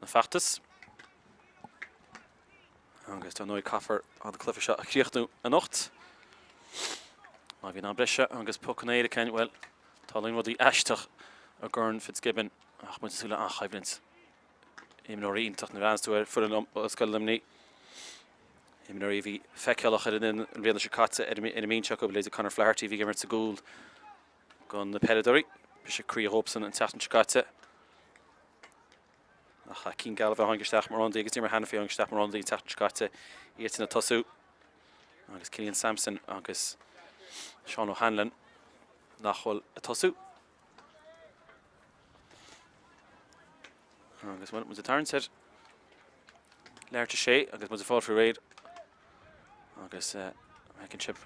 Na feachtas. Agus dar ndóigh caithfear an cluiche seo a chríochnú anocht. Má bhíonn am breise agus pocanna éirice ann, bhuel, tarlaíonn rudaí aisteach i gCorn Fitzgibbon ach muid ag súil le an-choimhlint. Imreoirí iontach nuair a bhreathnaíonn tú ar foireann Ollscoil Luimnigh. Imreoirí a bhí feiceálach ar an bhfoireann an bhliain seo caite ar an mbinse acu, leithéidí Conor Flaherty a bhí ag imirt sa gcúl do na peileadóirí. Briseadh croí dhóibhsean an tseachtain seo caite. Ach Cian Gallagher a tháinig isteach mar ionadaí agus Diarmuid Hanniffy a tháinig isteach mar ionadaí an tseachtain seo caite, iadsan ag tosú agus Cillian Sampson agus Seán O'Hanlon nach bhfuil ag tosú. Agus bhuel, muid ag tarraingt ar leathuair tar éis 6 agus muid ag fáil faoi réir agus feiceann sibh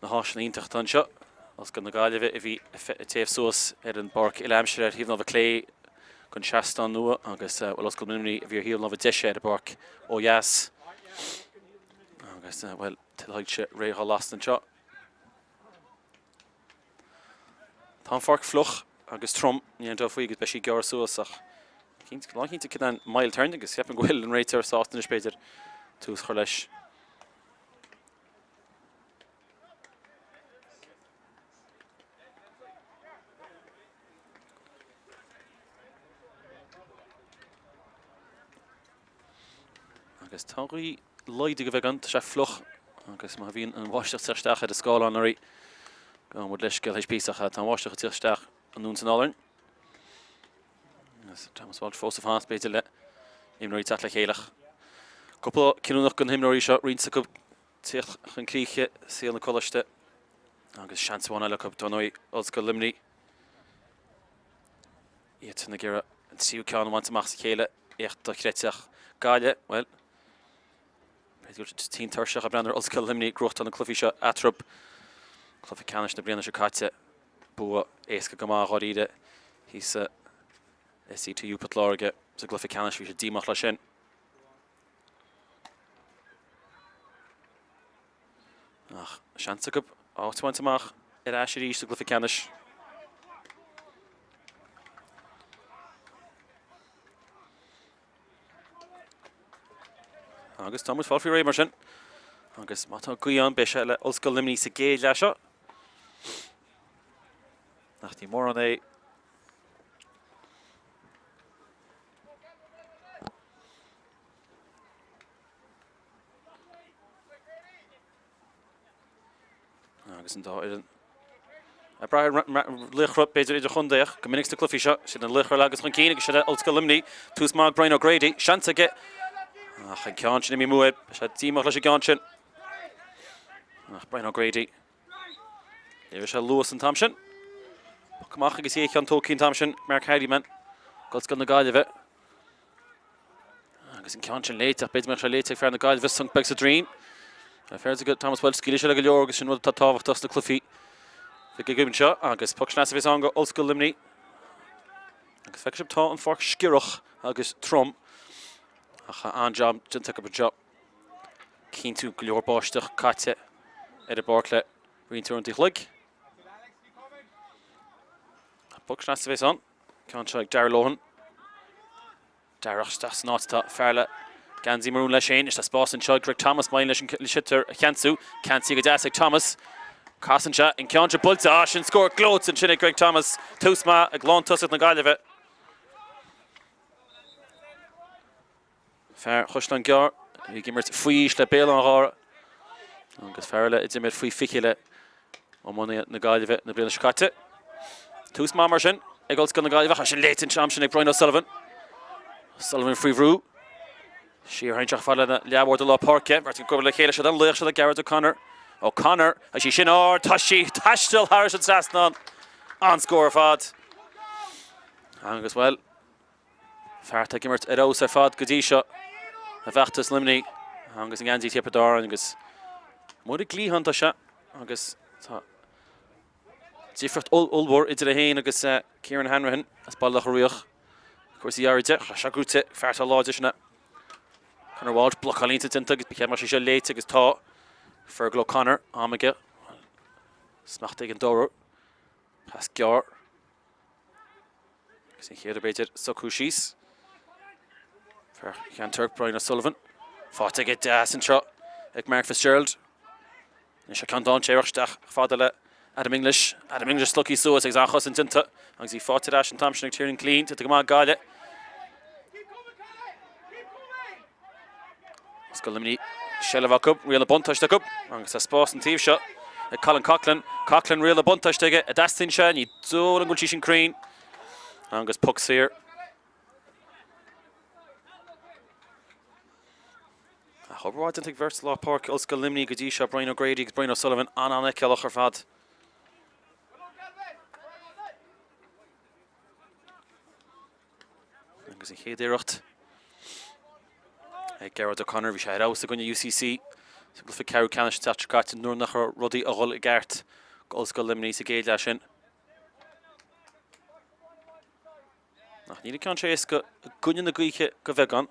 na háiseanna iontacha atá anseo. Ollscoil na Gaillimhe a bhí ag téamh suas ar an bpáirc uile-aimsire ar thaobh na láimhe clé den seastán nua agus bhuel Ollscoil Luimnigh a bhí ar thaobh na láimhe deise ar an bpáirc ó dheas. Agus bhuel tuilleadh soilse réidh á lasadh anseo. Tá an pháirc fliuch agus trom, níl aon dabht faoi agus beidh sí ag gearradh suas ach lánchinnte cén mile turn agus ceapaim go bhfuil an réiteoir sásta anois b'fhéidir tús a chur leis. Agus tá gaoth laghdaithe de bheagán, tá sé fliuch agus má bhíonn an bháisteach ag teacht isteach ar an scáileán oraibh, gabhann muid leithscéal théis píosa ach tá an bháisteach ag teacht isteach anonn is anall orainn. Agus Thomas Walsh fós ag fanacht b'fhéidir le imreoirí teacht le chéile ach cúpla cinniúnach do na himreoirí seo, roinnt acu tíocht chun críche saol na coláiste agus seans amháin eile acu, dar ndóigh, Ollscoil Luimnigh. Iadsan ag iarraidh an tríú ceann a bhaint amach as a chéile, éacht dochreidte ach Gaillimh, bhuel, b'fhéidir go bhfuil siad tinn tuirseach ag breathnú ar Ollscoil Luimnigh ag gnóthachtáil na cluichí seo eatarthu. Cluiche ceannais na bliana seo caite, bua éasca go maith dháiríre thíos sa SETU Port Láirge sa gcluiche ceannais, bhí siad díomách leis sin. Ach seans acu áit a bhaint amach ar ais arís sa gcluiche ceannais. Agus tá muid fáil faoi réir mar sin. Agus má tá gaoth ann, beidh sé le Ollscoil Luimnigh sa gcéad leath seo. Nach ní mórán é. Agus an dá fhoireann ag brath ar laochra, b'fhéidir idirchontae ach go minic sna cluichí seo, siad na laochra a leagas chun cinn agus siad Ollscoil Luimnigh. Tús maith ag Brian O'Grady, seans aige ach an ceann sin imithe amú air, beidh sé díomách leis an gceann sin. Ach Brian O'Grady, léirigh sé luas an t-am sin. Poc amach agus é cheann tógtha an t-am sin, Mark Hardiman, Ollscoil na Gaillimhe. Agus an ceann sin léite, ach b'fhéidir go mbeadh sé léite ag fear na Gaillimhe, sonc beag sa droim. Fear go Thomas Walsh, scaoileadh sé le go leor agus sin rud atá tábhachtach sna cluichí bheaga agaibh anseo. Agus poc sneasa a bheas ann go Ollscoil Luimnigh. Agus feicfidh sibh, tá an pháirc sciorrach agus trom. Ach an-jab déanta acu anseo. Cinntiú go leor báisteach caite ar an bpáirc le roinnt uaireanta an chloig. Poc sneasa a bheas ann. Ceann seo ag Darragh Lohan. Darragh isteach san áit atá fear le geansaí marún leis féin. Is tá spás anseo ag Greg Thomas. Maith leis an sliotar a cheansú. Ceansaithe go deas ag Thomas. Casann sé an ceann seo buailte. Ah, sin scór gleoite ansin ag Greg Thomas. Tús maith ag lántosach na Gaillimhe. Fear Chaisleán Gearr a bhí ag imirt faoi aois le Béal Átha an Ghaorthaidh agus fear eile a d'imir faoi 20 le iománaithe na Gaillimhe na bliana seo caite. Tús maith mar sin ag Ollscoil na Gaillimhe ach sin léite an t-am sin ag Brian O'Sullivan. Sullivan faoi bhrú. Siar tharraingt fad lena leathbhord i lár páirce. Beirt ag obair le chéile siad an laoch seo le Gareth O'Connor. O'Connor, tá sí sin ard, tá sí ag taisteal thairis an trasnán. An-scór ar fad. Agus bhuel, Fear atá ag imirt ar fheabhas ar fad go dtí seo i bhfeachtas Luimnigh agus an geansaí Tiobraid Árann agus amuigh ar an gcliathán tá sé agus tá difríocht ollmhór idir é féin agus Kieran Hanrahan as Baile Locha Riach. Cúrsaí áiride, tá sé gnóite, fear atá láidir sin é. Conor Walsh, blocáil iontach déanta agus ba cheart go mbeadh sé seo léite agus tá Fergal O'Connor am aige. Smacht ag an dara. Pas gearr. Agus an chéad b'fhéidir socrú síos. Fear Cheann Toirc, Brian O'Sullivan. Faighte aige deas anseo ag Mark Fitzgerald. Anois ceann dainséarach isteach fada le Adam English. Adam English slogtha suas agus an-chosaint déanta agus í faighte ar ais an t-am sin ag Tiernan Killeen. Déanta go maith ag Gaillimh. Ollscoil Luimnigh seilbh acu, riail na buntáiste acu agus tá spás an taobh seo ag Colin Coughlan. Coughlan riail na buntáiste aige, an dteastaíonn sé, ní dóigh liom go bhfuil sí sin cruinn. Agus poc saor. Ach obair mhaith déanta ag beirt lár páirce Ollscoil Luimnigh go dtí seo, Brian O'Grady agus Brian O'Sullivan, an-an-fheiceálach ar fad. Agus an chéad iarracht ag Gearóid O'Connor, bhí sé ar fheabhas i gcoinne UCC sa gcluiche ceathrú ceannais an tseachtain seo caite nuair nach raibh rudaí a dhul i gceart d'Ollscoil Luimnigh sa gcéad leath sin. Ach níl an ceann seo éasca i gcoinne na gaoithe de bheagán.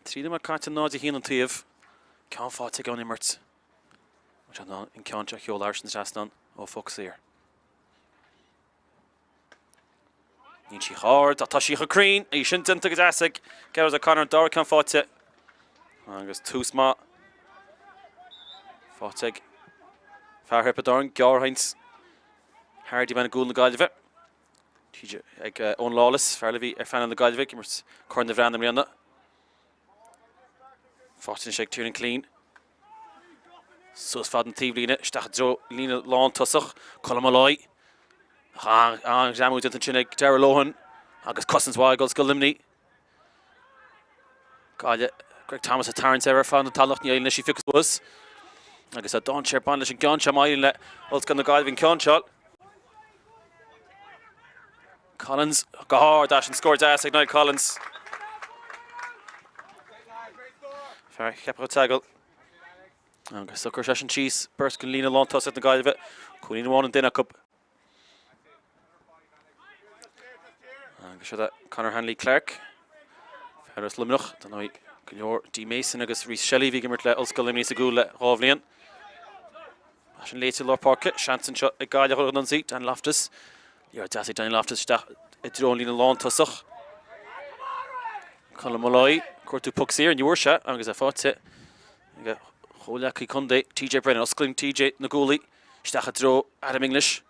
3 nóiméad caite 0-1 an taobh. Ceann faighte ag an imirt. An ceann seo a sheoladh thar an trasnán ó phoc saor. Níl sí chomh hard ach tá sí chomh cruinn. Í sin déanta go deas ag Gearóid O'Connor, an dara ceann faighte. Agus tús maith faighte ag fear Thiobraid Árann, gearrthaint. Hardiman i gcúl na Gaillimhe. TJ ag Eoin Lawless, fear a bhí ar phainéal na Gaillimhe ag imirt Corn na bhFiann i mbliana. Faighte anois ag Tiernan Killeen. Suas fad an taobhlíne, isteach i dtreo líne lántosach, Colm Molloy. An-ghreamú déanta ansin ag Darragh Lohan agus cosaint mhaith ag Ollscoil Luimnigh. Gaillimh, Greg Thomas ag tarraingt air ar feadh na talach, ní éiríonn leis í a phiocadh suas. Agus tá dainséar ag baint leis an gceann seo, má éiríonn le Ollscoil na Gaillimhe an ceann seo. Collins go hard as an scór deas ag Niall Collins. Fear Cheapach an tSeagail. Agus socraíonn seisean síos beirt den líne lántosach na Gaillimhe. Cúilín amháin an duine acu. Agus seo Conor Hanley Clarke, fear as Luimneach, dar ndóigh go leor Dee Mason agus Rhys Shelley a bhí ag imirt le Ollscoil Luimnigh sa gcúl le 2 bhliain. Sin léite i lár páirce, seans anseo ag Gaillimh a dhul chun ionsaí, Dan Loftus. Liathróid deas ag Danny Loftus isteach i dtreo an líne lántosach. Colm Molloy, cuartú poc saor, ní bhfuair sé agus é faighte ag a chomhleacaí contae TJ Brennan. Osclaíonn TJ na guaillí. Isteach i dtreo Adam English.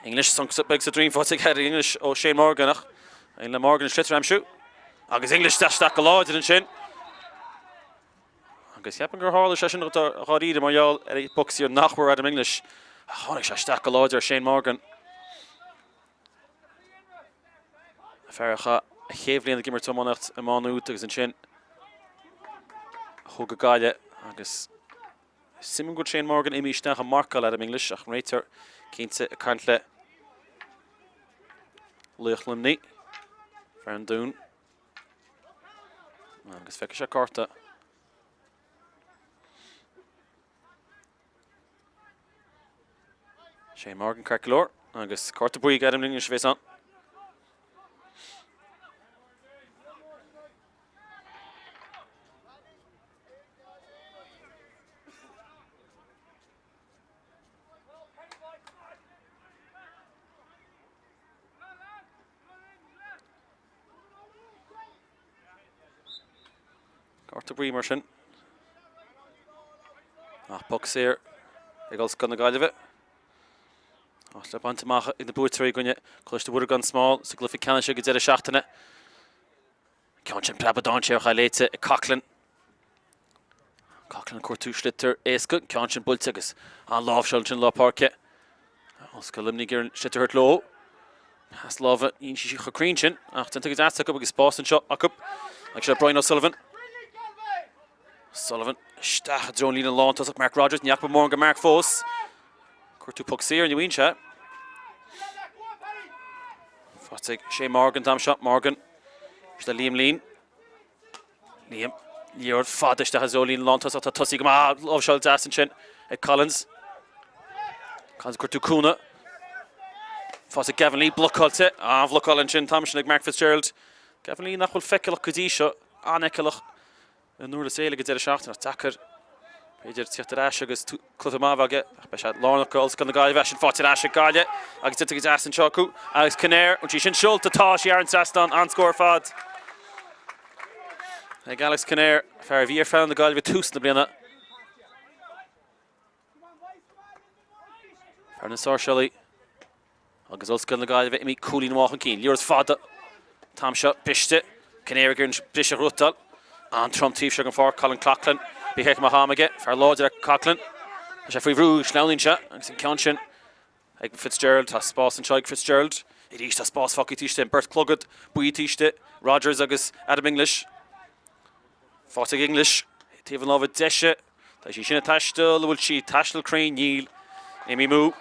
English sonc beag sa droim faighte ag Adam English ó Shane Morgan ach éiríonn le Morgan an sliotar a aimsiú. Agus English isteach isteach go láidir ansin. Agus cheapfainn gur tharla sé sin dháiríre mar gheall ar an bpoc saor nach bhfuair Adam English. Ach tháinig sé isteach go láidir ar Shane Morgan. Fear a chaith a chéad bhliain ag imirt iománaíocht i Má Nuad agus ansin chuaigh go Gaillimh agus Suimiúil go bhfuil Shane Morgan imithe isteach ag marcáil Adam English ach an réiteoir cinnte ag caint le laoch Luimnigh, fear an Dúin. Agus feicfidh sé cárta. Shane Morgan ceart go leor agus cárta buí ag Adam English a bhéas ann. Cárta buí mar sin. Ach poc saor ag Ollscoil na Gaillimhe. Áit le baint amach ag na buaiteoirí i gcoinne Coláiste Mhuire gan Smál sa gcluiche ceannais ag an deireadh seachtaine. Ceann sin preabadh dainséarach é léite ag Coughlan. Coughlan ag cuartú sliotar éasca, an ceann sin buailte agus an-láimhseáil ansin i lár páirce. Ollscoil Luimnigh ag iarraidh an sliotar a thabhairt leo. Pas láimhe, níl sí chomh cruinn sin ach déanta go deas acu agus spás anseo acu. Agus seo Brian O'Sullivan. Sullivan isteach i dtreo an líne lántosach. Mark Rogers, ní fhaca mórán de Mark fós. Cuartú poc saor, ní bhfaigheann sé. Faighte ag Shane Morgan an t-am seo. Morgan isteach Liam Leen. Liam, liathróid fada isteach i dtreo líne lántosach. Tá tosaí go maith. Láimhseáil deas ansin ag Collins. Collins cuartú cúnamh. Faighte ag Gavin Lee, blocáilte. An-bhlocáil ansin an t-am sin ag Mark Fitzgerald. Gavin Lee nach bhfuil feiceálach go dtí seo. An-fheiceálach. I nDurlas Éile ag an deireadh seachtaine ach deacair. B'fhéidir tíocht ar ais agus cluiche maith a bheith aige ach beidh sé lárnach do Ollscoil na Gaillimhe. Sin faighte ar ais ag Gaillimh agus déanta go deas anseo acu. Alex Kinnear, an bhfuil sí sin seolta? Tá sí thar an trasnán, an-scór ar fad ag Alex Kinnear, fear a bhí ar phainéal na Gaillimhe tús na bliana. Fear na Sáirséalaí. Agus Ollscoil na Gaillimhe imithe cúilín amháin chun cinn. Liathróid fada an t-am seo briste. Kinnear ag iarraidh an briseadh a ghnóthachtáil. An-trom taobh seo den pháirc. Colin Coughlan. Bhí go maith am aige. Fear láidir é Coughlan. Tá sé faoi bhrú. Sleamhnaíonn sé agus an ceann sin ag Fitzgerald. Tá spás anseo ag Fitzgerald. Arís tá spás fágtha taobh istigh. An beirt clogad buí taobh istigh. Rogers agus Adam English. Faighte ag English. Taobh an láimhe deise. Tá sí sin ag taisteal, an bhfuil sí ag taisteal cruinn? Níl. Imithe amú.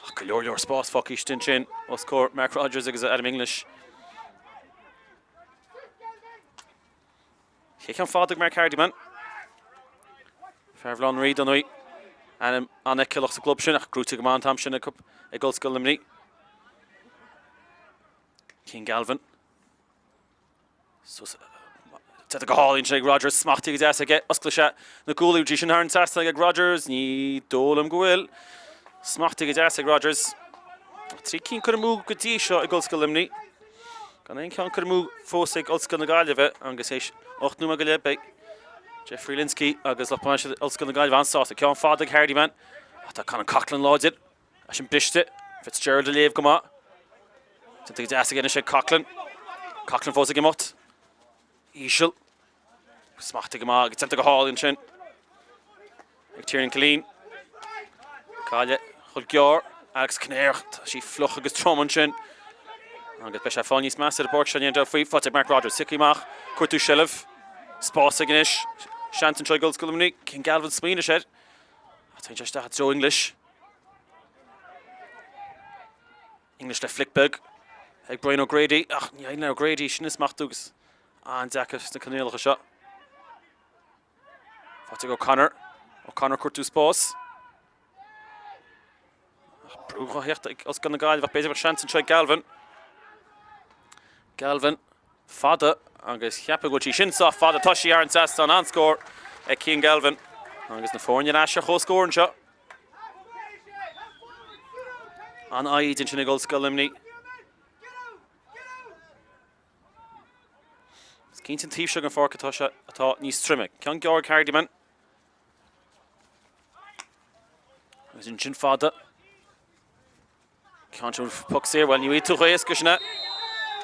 Ach go leor leor spás fágtha istigh ansin os comhair Mark Rogers agus Adam English. Chéad cheann fada ag Mark Hardiman. Fear Bhaile Átha an Rí, dar ndóigh. Ainm an-fheiceálach sa gclub sin ach gnóthaithe go maith an t-am sin ag Ollscoil Luimnigh. Cian Galvin. Suas déanta go hálainn ansin ag Rogers, smachtaithe go deas aige, osclaíonn sé na guaillí, bhfuil sí sin thar an trasnán ag Rogers, ní dóigh liom go bhfuil. Smachtaithe go deas ag Rogers. 3 cinn curtha amú go dtí seo ag Ollscoil Luimnigh. Gan aon cheann curtha amú fós ag Ollscoil na Gaillimhe agus théis 8 nóiméad go leith beidh Jeffrey Lynskey agus lucht bainistíochta Ollscoil na Gaillimhe an-sásta. Ceann fada ag Hardiman. Ach tá Colin Coughlan láidir. É sin briste. Fitzgerald ag léamh go maith. Déanta go deas aige anois ag Coughlan. Coughlan fós ag imeacht. Íseal. Smachtaithe go maith agus déanta go hálainn ansin ag Tiernan Killeen. Gaillimh chomh gearr. Alex Kinnear. Tá sí fliuch agus trom ansin. Agus beidh sé fáil níos measa ar an bpáirc seo, níl aon dabht faoi. Faighte ag Mark Rogers. Tiocfaidh amach. Cuartú seilbh. Spás aige anois. Seans anseo ag Ollscoil Luimnigh. Cian Galvin smaoinigh sé air. Ach téann sé isteach i dtreo English. English le flic beag ag Brian O'Grady ach ní éiríonn le O'Grady sin a smachtú agus an-deacair sna coinníollacha seo. Faighte ag O'Connor. O'Connor cuartú spás. Ach brú á theacht ag Ollscoil na Gaillimhe ach b'fhéidir go mbeadh seans anseo ag Galvin. Galvin fada agus cheapfá go bhfuil sí sin sách fada. Tá sí thar an trasnán, an-scór ag Cian Galvin agus na foirne ar ais ar comhscór anseo. An-fhoighid ansin ag Ollscoil Luimnigh. Is cinnte an taobh seo den pháirc atá sé atá níos troime. Ceann gearr ag Hardiman. Agus ansin fada. Ceann sin poc saor, bhuel ní bhfaighidh tú chomh éasca sin é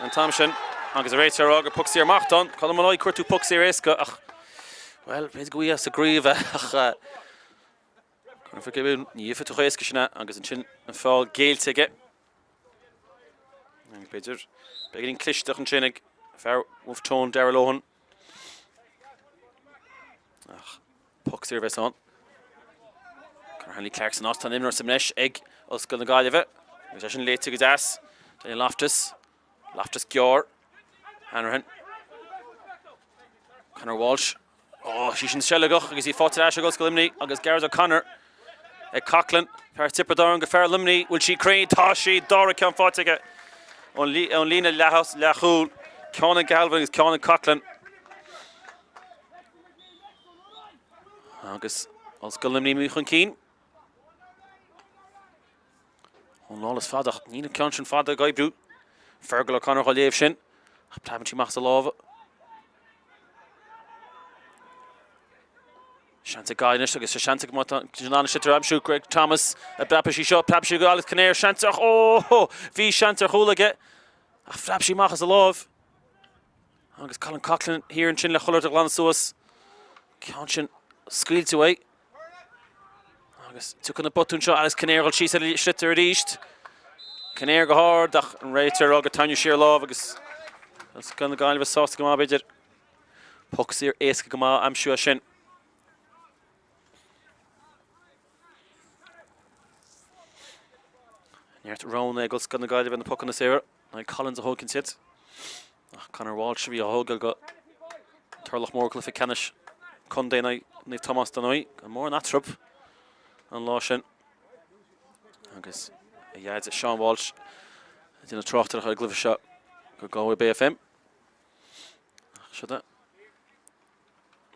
an t-am sin agus an réiteoir ag rá gur poc saor amach atá ann. Colm Molloy cuartú poc saor éasca ach bhuel b'fhéidir go bhfaighfeá sa gcraobh é ach ní fhaighfidh tú chomh éasca sin é agus ansin an feall géillte aige. B'fhéidir beagáinín clisteach ansin ag fear Wolfe Tone, Darragh Lohan. Ach poc saor a bheas ann. Conor Hanley Clarkson áit tá an imreoir sa mbreis ag Ollscoil na Gaillimhe. Agus é sin léite go deas. Daniel Loftus. Loftus gearr. Hanrahan. Conor Walsh. Ó, sí sin seilgeach agus í faighte ar ais ag Ollscoil Luimnigh agus Gareth O'Connor ag Coughlan. Fear Tiobraid Árann go fear Luimnigh. Bhfuil sí cruinn? Tá sí! Dara ceann faighte aige ón líne leathchúil. Ceann ag Galvin agus ceann ag Coughlan. Agus Ollscoil Luimnigh imithe chun cinn. Ón Lawless fada ach níl an ceann sin fada ag oibriú. Fergal O'Connor á léamh sin. Ach preabann sí amach as a lámha. Seans ag Gaillimh anois agus seans ag in ann sliotar a aimsiú Greg Thomas an bpreabfaidh sí seo, preab sí go Alex Kinnear, seans ach ó bhí seans ar chúl aige ach phreab sí amach as a láimh. Agus Colin Coughlan thiar ansin le chuile shórt a ghlanadh suas. Ceann sin scaoilte uaidh. Agus tiocfaidh na botúin seo Alex Kinnear dhul síos ar an sliotar arís. Kinnear go hard ach an réiteoir ag rá gur tarraingíodh siar lámh agus Ollscoil na Gaillimhe sásta go maith b'fhéidir. Poc saor éasca go maith a aimsiú as sin. Neart roghanna ag Ollscoil na Gaillimhe na pocanna saora. Niall Collins a thógann siad. Ach Conor Walsh a bhí á thógáil go Turlach Mór cluiche ceannais contae in aghaidh Naomh Tomás dar ndóigh. Gan mórán eatarthu an lá sin. Agus a dhaid Seán Walsh ag déanamh tráchtaireachta ar an gcluiche seo go Galway Bay FM. Ach seo é.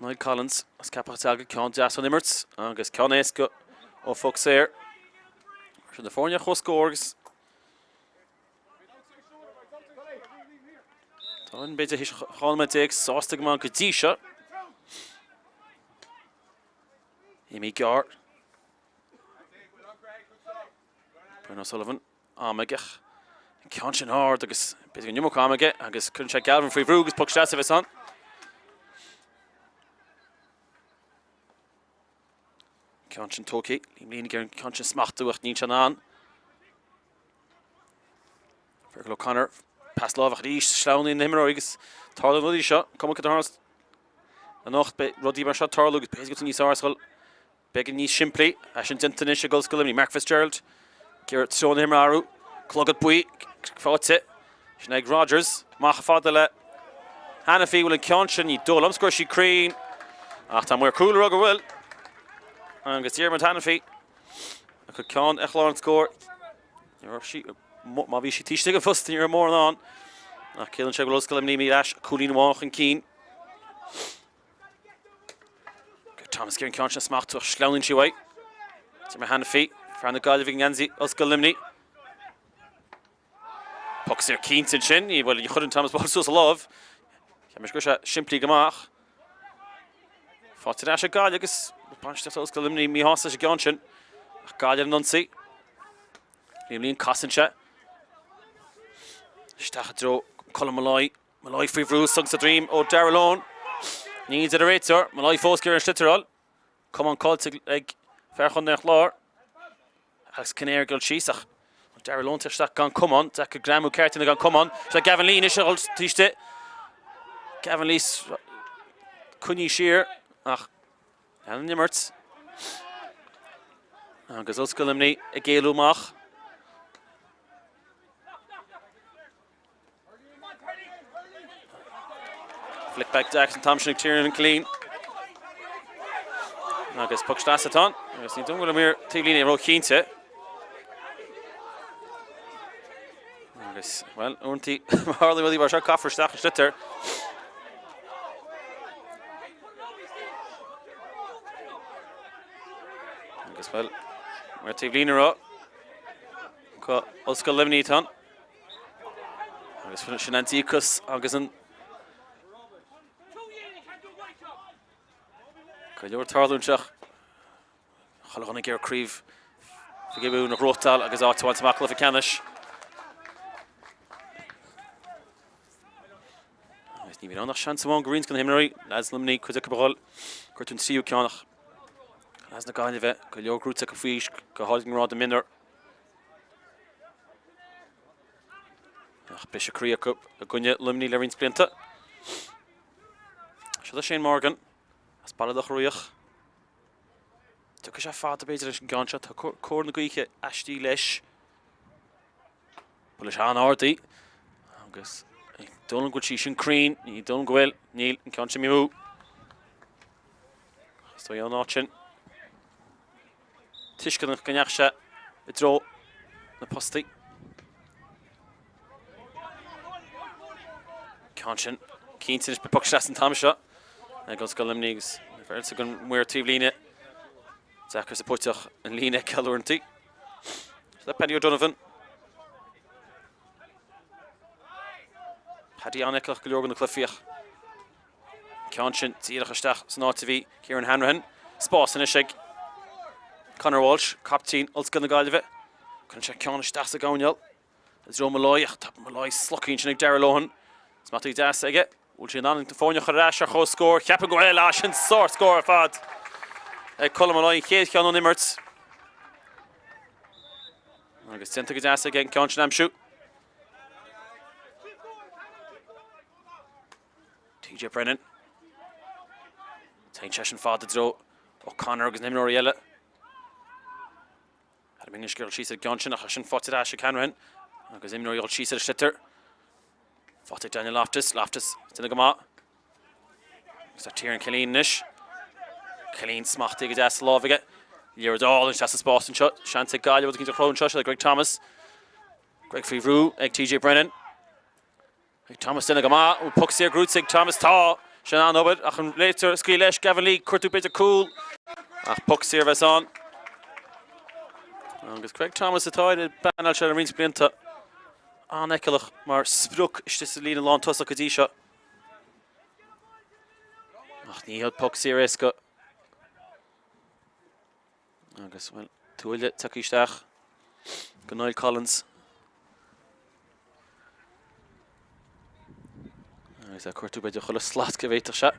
Niall Collins as Ceapach Sealga, ceann deas ón imirt agus ceann éasca ó phoc saor. Sin na foirne ar comhscór agus tá an b'fhéidir théis 12 nóiméad sásta go maith go dtí seo. Imithe gearr. Brian O'Sullivan. Am aige. An ceann sin ard agus b'fhéidir an iomarca am aige agus cuireann sé Galvin faoi bhrú agus poc sleasa a bheas ann. Ceann sin tógtha. Liam Lane ag iarraidh an ceann sin smachtú ach níl sé in ann. Fergal O'Connor, pas láimhe arís, sleamhnaíonn na himreoirí agus tarlaíonn rudaí seo. Cuma cad a tharla anocht, beidh rudaí mar seo ag tarlú agus b'fhéidir go bhfuil níos fearr as Beagán níos simplí é sin déanta anois ag Ollscoil Luimnigh. Mark Fitzgerald ag iarraidh treo na himeartha a athrú. Clogad buí faighte. Sin ag Rogers. Amach chomh fada le Hanniffy. Bhfuil an ceann sin, ní dóigh liom go raibh sí cruinn. Ach tá maor cúil ag rá go bhfuil. Agus Diarmuid Hanniffy ag cur ceann ar chlár an scóir. Ní raibh sí, má bhí sí taobh istigh den phosta, ní raibh mórán ann. Ach ciallaíonn sé go bhfuil Ollscoil Luimnigh imithe ar ais cúilín amháin chun cinn. Thomas ag iarraidh an ceann sin a smachtú ach sleamhnaíonn sí uaidh. Diarmuid Hanniffy, fear na Gaillimhe i ngeansaí Ollscoil Luimnigh. Poc saor cinnte ansin, ní bhfuil, ní chuireann Thomas Walsh suas a lámh. Cheap mise go raibh sé simplí go maith. Faighte ar ais ag Gaillimh agus bainistíocht Ollscoil Luimnigh míshásta leis an gceann sin. Ach Gaillimh ar an ionsaí. Liam Lane casann sé isteach i dtreo Colm Molloy. Molloy faoi bhrú sa droim ó Darragh Lohan. Ní deir an réiteoir. Molloy fós ag iarraidh an sliotar a fháil. Camán caillte ag fear Chontae an Chláir. Alex Kinnear ag dul síos ach Darragh Lohan tar isteach gan camán. Deacair greamú ceart ina gan camán. Seo Gavin Lee anois a dhul taobh istigh. Gavin Lee coinnithe siar ach lean an imirt. Agus Ollscoil Luimnigh ag éalú amach. Flick back deas an t-am sin ag Tiernan Killeen. Agus poc sleasa atá ann. Agus ní dóigh go bhfuil an maor taobh líne ró-chinnte. Agus, bhuel, uaireanta má tharlaíonn rudaí mar seo caithfear isteach an sliotar. Agus, bhuel, maor taobh líne rá. Ollscoil Luimnigh atá ann. Agus sin an díocas agus an go leor tarlú anseo. Chuile dhuine ag iarraidh craobh Mhig Uidhir a ghnóthachtáil agus áit a bhaint amach i gcluiche ceannais. Agus ní bhíonn ann ach seans amháin do roinnt de na himreoirí, leaids Luimnigh, cuid acu a dhul, cuirtear an tríú ceann ach leaids na Gaillimhe, go leor gnóite acu faoi aois, go háirid i ngrád na mionúr. Ach briseadh croí acu i gcoinne Luimnigh le roinnt blianta. Seo do Shane Morgan as Baile Locha Riach. Tiocfaidh sé fada b'fhéidir leis an gceann seo. Tá cóir na gaoithe aisti leis. Buille sé an-ard í. Agus ní dóigh liom go bhfuil sí sin cruinn. Ní dóigh liom go bhfuil. Níl an ceann sin imithe amú. Is dóigh an áit sin. Tuisceanach go ndeachaigh sé i dtreo na postaí. Ceann sin cinnte anois beidh poc sleasa an t-am seo ag Ollscoil Luimnigh agus bheadh a fhios ag an maor taobh líne deacair sa phuiteach an líne a fheiceáil uaireanta. Le Paddy O'Donovan. Paddy an-fheiceálach go leor de na cluichí ach Ceann sin díreach isteach san áit a bhí Kieran Hanrahan. Spás anois ag Conor Walsh, captaen Ollscoil na Gaillimhe. Cuireann sé ceann isteach sa gcoirnéal i dtreo Molloy ach tá Molloy slogtha ansin ag Darragh Lohan. Smachtaithe deas aige. Bhfuil sé in ann na foirne a chur ar ais ar chomhscór? Ceapaim go bhfuil! Ah, sin sár-scór ar fad ag Colm Molloy, an chéad cheann ón imirt. Agus déanta go deas aige an ceann sin a aimsiú. TJ Brennan. Téann sé sin fada i dtreo O'Connor agus na himreoirí eile. Adam English ag dul síos ar an gceann sin ach sin faighte ar ais ag Hanrahan agus imreoirí ag dul síos ar an sliotar. Faighte ag Daniel Loftus. Loftus déanamh go maith. Agus tá Tiernan Killeen anois. Killeen smachtaithe go deas sa lámh aige. Liathróid álainn isteach sa spás anseo. Seans ag Gaillimh rud éicint a chruthú anseo. Seo le Greg Thomas. Greg faoi bhrú ag TJ Brennan. Ag Thomas déanamh go maith. Bhfuil poc saor gnóite ag Thomas? Tá! Sin an-obair ach an réiteoir ag scaoileadh leis, Gavin Lee, cuartú b'fhéidir cúl ach poc saor a bheas ann. Agus Greg Thomas atá ar an bpainéal seo le roinnt blianta, an-fheiceálach mar sprioc istigh sa líne lántosach go dtí seo. Ach ní hiad poc saor éasca. Agus, bhuel, tuilleadh tagtha isteach go Niall Collins. Agus é ag cuartú b'fhéidir chuile slat go bhféadfadh sé.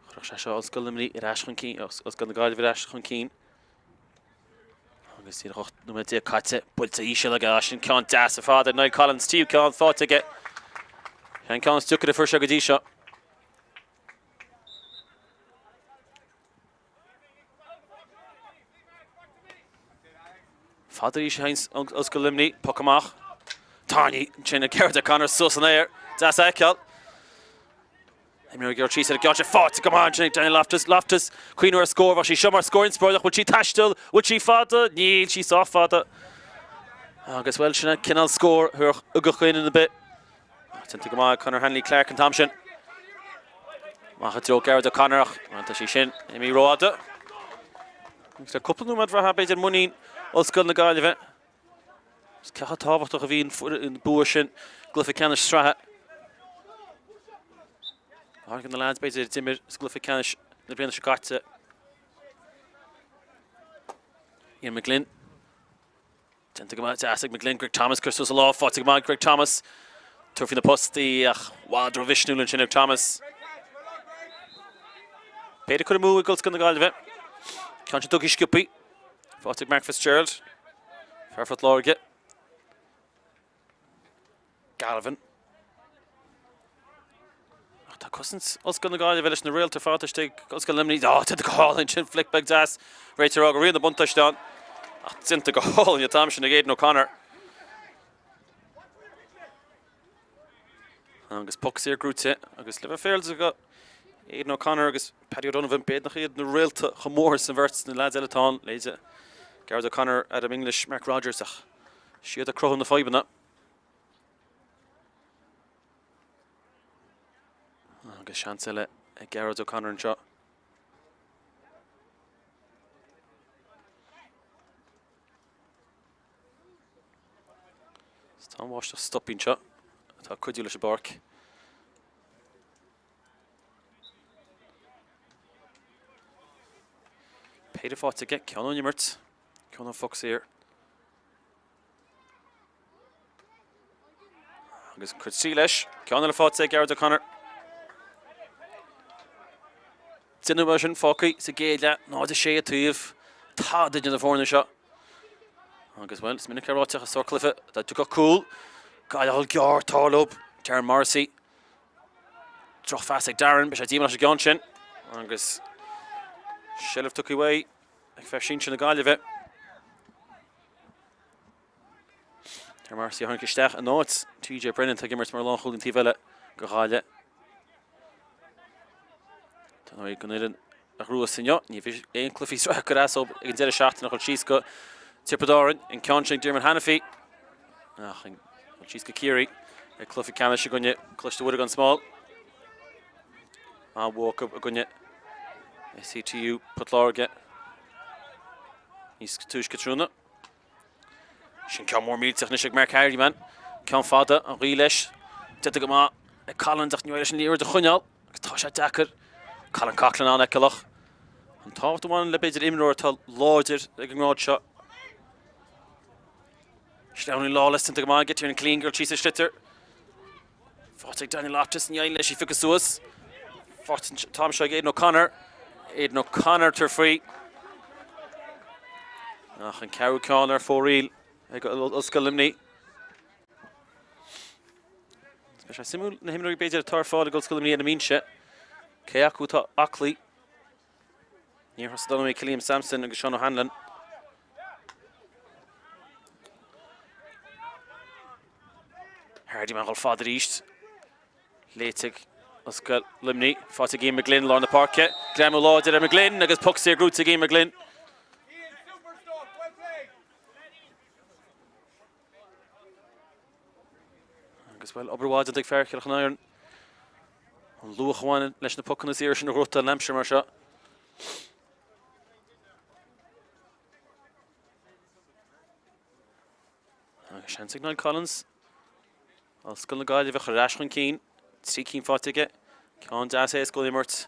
Chuirfeadh sé seo Ollscoil Luimnigh ar ais chun cinn, Ollscoil na Gaillimhe ar ais chun cinn. Agus díreach 18 nóiméad caite, buailte íseal aige, sin ceann deas ar fad ar Niall Collins, tríú ceann faighte aige. An ceann is deacair a fuair sé go dtí seo. Fada arís a théann Ollscoil Luimnigh, poc amach. Tarraingthe ansin ag Gearóid O'Connor suas san aer. Deas a fheiceáil. Imreoir ag iarraidh síos ar an gceann sin faighte go maith ansin ag Daniel Loftus. Loftus, cuimhniú ar scór, bheadh sí seo mar scór inspioráideach. Bhfuil sí ag taisteal? Bhfuil sí fada? Níl sí sách fada. Agus bhuel, sin an cineál scór a thabharfadh ugach do dhuine ar bith. Déanta go maith ag Conor Hanley Clarke an t-am sin. Amach i dtreo Gearóid O'Connor ach tá sí sin imithe rófhada. Agus le cúpla nóiméad reatha b'fhéidir muinín Ollscoil na Gaillimhe. Is cé chomh tábhachtach a bhí an bua sin i gcluiche ceannais sraithe. Tháinig na lads b'fhéidir a d'imir sa gcluiche ceannais na bliana seo caite. Ian McGlynn. Déanta go maith deas ag McGlynn. Greg Thomas curtha suas a lámh faighte go maith ag Greg Thomas. Tabhairt faoi na postaí ach i bhfad rómhisniúil ansin ag Thomas. Péire curtha amú ag Ollscoil na Gaillimhe. Ceann sin tugtha sciobtha. Faighte ag Mark Fitzgerald. Fear Phort Láirge. Galvin. Ach tá cosaint Ollscoil na Gaillimhe leis na réalta ar fad istigh ag Ollscoil Luimnigh. Á, déanta go hálainn sin, flic beag deas. Réiteoir ag rá go raibh an buntáiste ann. Ach déanta go hálainn an t-am sin ag Aidan O'Connor. Agus poc saor gnóthaithe agus le bheith féaráilte do Aidan O'Connor agus Paddy O'Donovan, b'fhéidir nach iad na réalta chomh mór san bheirt, na leaids eile atá ann, leithéide Gearóid O'Connor, Adam English, Mark Rodgers ach siad ag cruthú na fadhbanna. Agus seans eile ag Gearóid O'Connor anseo. Tá an bháisteach stoptha anseo atá ag cuidiú leis an bpáirc. Péire faighte aige, ceann ón imirt, ceann ón phoc saor. Agus cuid sí leis, ceann eile faighte ag Gearóid O'Connor. Déanamh mar sin fágtha sa gcéad leath, 0-6 an taobh, tada idir na foirne seo. Agus, bhuel, is minic é ráite ach is sórt cluiche dá dtiocfadh cúl, Gaillimh a dhul gearr, tarlódh, Darren Morrissey. Drochphas ag Darren, beidh sé díomách leis an gceann sin. Agus seilbh tugtha uaidh ag fear sinsir na Gaillimhe. Darren Morrissey a tháinig isteach in áit TJ Brennan atá ag imirt mar lánchúlaí an taobh eile go Ghaillimh. Tá an don fhoireann a ghnóthaigh inniu. Ní bheidh aon cluichí sraithe curtha as ag an deireadh seachtaine a dhul síos go Tiobraid Árann. An ceann sin ag Diarmuid Hanniffy. Ach an dul síos go Ciarraí ag cluiche ceannais i gcoinne Coláiste Mhuire gan Smál. An-bhua acu i gcoinne SETU Port Láirge níos túisce tráthnóna. Sin ceann mór millteach anois ag Mark Hardiman. Ceann fada, an ghaoth leis. Déanta go maith ag Collins ach ní leis an liathróid a choinneáil agus tá sé deacair. Colin Coughlan an-fheiceálach. An tábhacht a bhaineann le b'fhéidir imreoir atá láidir ag an ngrád seo. Sleamhnaí Lawless déanta go maith aige, Tiernan Killeen ag dul síos an sliotar. Faighte ag Daniel Loftus, ní éiríonn leis í a phiocadh suas. Faighte an t-am seo ag Aidan O'Connor. Aidan O'Connor tabhairt faoi. Ach an ceathrú ceann ar fóraoil ag Ollscoil Luimnigh. Beidh sé suimiúil na himreoirí b'fhéidir atá ar fáil ag Ollscoil Luimnigh ar an mbinse. Cé acu atá aclaí? Níor thosaigh Donaghy, Cillian Sampson agus Seán O'Hanlon. Hardiman ag dul fada arís. Léite ag Ollscoil Luimnigh. Faighte ag Ian McGlynn, lár na páirce. Greamú láidir ar McGlynn agus poc saor gnóthaithe ag Ian McGlynn. Agus, bhuel, obair mhaith déanta ag fear Chill Chonaireann. An luach a bhaineann leis na pocanna saora sin a ghnóthachtáil in aimsir mar seo. Agus seans ag Niall Collins. Ollscoil na Gaillimhe a chur ar ais chun cinn. 3 cinn faighte aige. Ceann deas éasca ón imirt.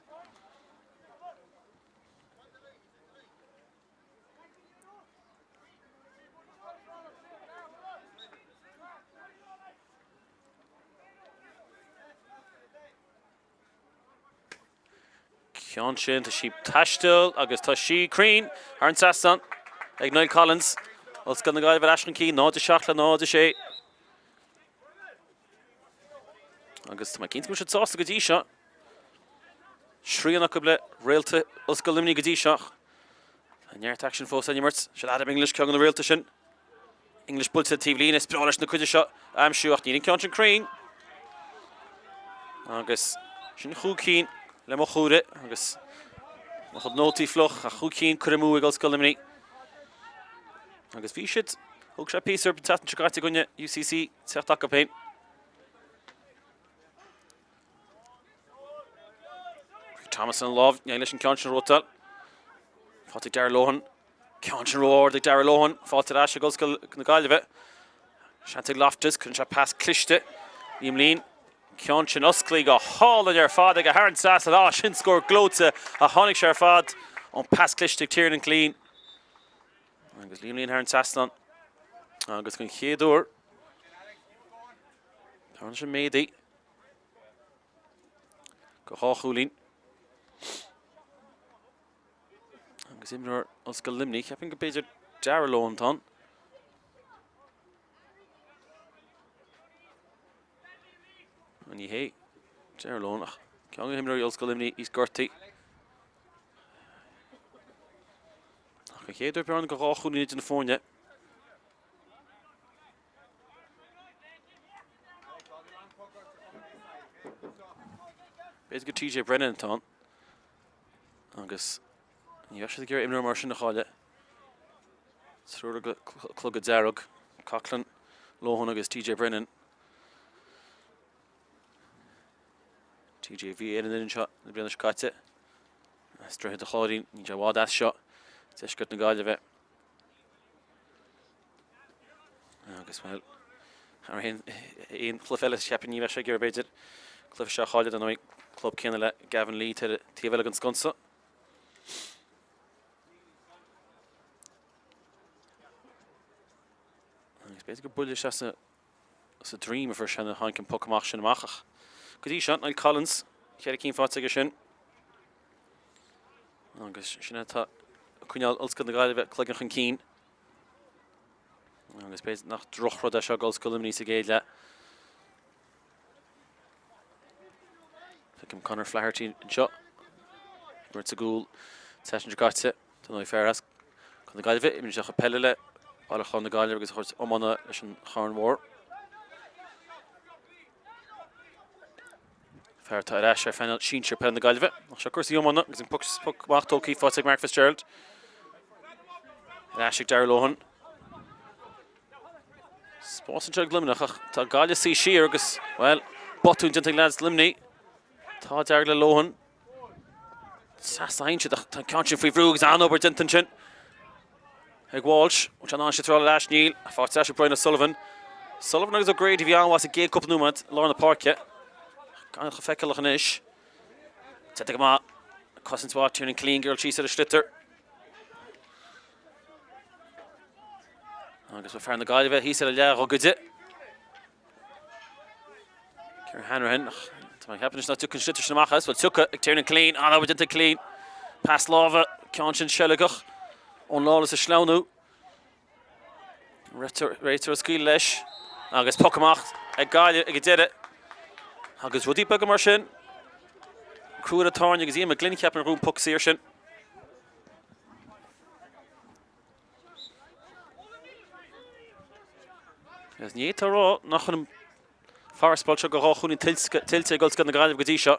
Ceann sin, tá sí ag taisteal agus tá sí cruinn thar an trasnán ag Niall Collins. Ollscoil na Gaillimhe ar ais chun cinn, 0-7 le 0-6. Agus tá mé cinnte go bhfuil siad sásta go dtí seo. Srian acu le réalta Ollscoil Luimnigh go dtí seo. Tá neart aicsin fós le n-imirt. Sin Adam English ceann de na réalta sin. English buailte taobh líne, is breá leis na cuide seo a aimsiú ach níl an ceann sin cruinn. Agus sin chúig cinn le mo chomhaire agus mo chuid nótaí fliuch ach chúig cinn curtha amú ag Ollscoil Luimnigh. Agus bhí siad, thóg sé píosa orthu an tseachtain seo caite i gcoinne UCC teacht acu féin. Thomas an lámh, ní leis an ceann sin a ghnóthachtáil. Faighte ag Darragh Lohan. Ceann sin ró-ard ag Darragh Lohan. Faighte ar ais ag Ollscoil na Gaillimhe. Seans ag Loftus, cuireann sé pas cliste. Liam Leen. Ceann sin osclaithe go hálainn ar fad aige thar an trasnán. Á, sin scór gleoite a tháinig sé ar fad ón pas cliste ag Tiernan Killeen. Agus Liam Leen thar an trasnán. Agus den chéad uair, tá sé méadaithe go dhá chúilín. Agus imreoir Ollscoil Luimnigh, cheapfainn go b'fhéidir Darragh Lohan atá ann. Ní hé Darragh Lohan ach ceann de imreoirí Ollscoil Luimnigh is gortaithe. Ach an chéad uair bearna go dhá chúilín idir na foirne. B'fhéidir gur TJ Brennan atá ann. Agus ní bheadh siad ag iarraidh imreoir mar sin a chailleadh. Triúr ag clogad dearg, Coughlan, Lohan agus TJ Brennan. TJ bhí ar an fhoireann seo na bliana seo caite. As Droichead an Chláirín, níl sé i bhfad as seo, deisceart na Gaillimhe. Agus bhuel, thar aon chluiche eile, cheapfainn ní bheadh sé ag iarraidh b'fhéidir cluiche seo a chailleadh, dar ndóigh, club céanna le Gavin Lee ar an taobh eile den sconsa. Agus b'fhéidir gur buille isteach sa sa droim a fuair sé nuair a tháinig an poc amach sin amach ach go dtí seo, Niall Collins, cheithre cinn faighte aige sin. Agus sin atá ag coinneáil Ollscoil na Gaillimhe cloigeann chun cinn. Agus b'fhéidir nach drochrud é seo d'Ollscoil Luimnigh sa gcéad leath. Feicim Conor Flaherty anseo. Ag imirt sa gcúl. Tseachtain seo caite. Dar ndóigh fear as Contae na Gaillimhe. Imríonn sé peile le Baile Chláir na Gaillimhe agus a chuid iomána leis an Charn Mhór. Fear atá ar ais ar phainéal sinsir peile na Gaillimhe. Ach seo cúrsaí iomána agus an poc amach tógtha faighte ag Mark Fitzgerald. Ar ais ag Darragh Lohan. Spás anseo ag Luimneach ach tá Gaillimh suí siar agus, bhuel, botún déanta ag leaids Luimnigh. Tá dearg le Lohan. Trasnaíonn siad ach tá an ceann sin faoi bhrú agus an-obair déanta ansin ag Walsh. Bhfuil sé in ann sliotar a fháil ar ais? Níl. Faighte ar ais ag Brian O'Sullivan. Sullivan agus O'Grady a bhí an-mhaith sa gcéad cúpla nóiméad i lár na páirce. Gan chomh feiceálach anois. Déanta go maith. Cosaint mhaith Tiernan Killeen ag dul síos ar an sliotar. Agus fear na Gaillimhe thíos ar a leathghogaide. Ciarán Hanrahan, ach tá mé ag ceapadh anois nach dtiocfaidh an sliotar sin amach as. Bhuel, tiocfaidh ag Tiernan Killeen, an-obair déanta ag Killeen. Pas láimhe, ceann sin seilgeach ón lámh is a sleamhnú. Réiteoir ag scaoileadh leis agus poc amach ag Gaillimh ag an deireadh. Agus rudaí beaga mar sin. Crú ar an tairne agus Ian McGlynn cheapfainn a ghnóthaigh an poc saor sin. Agus ní fhéadfá a rá nach bhfuil an farasbarr seo de dhá chúilín tuillte ag Ollscoil na Gaillimhe go dtí seo.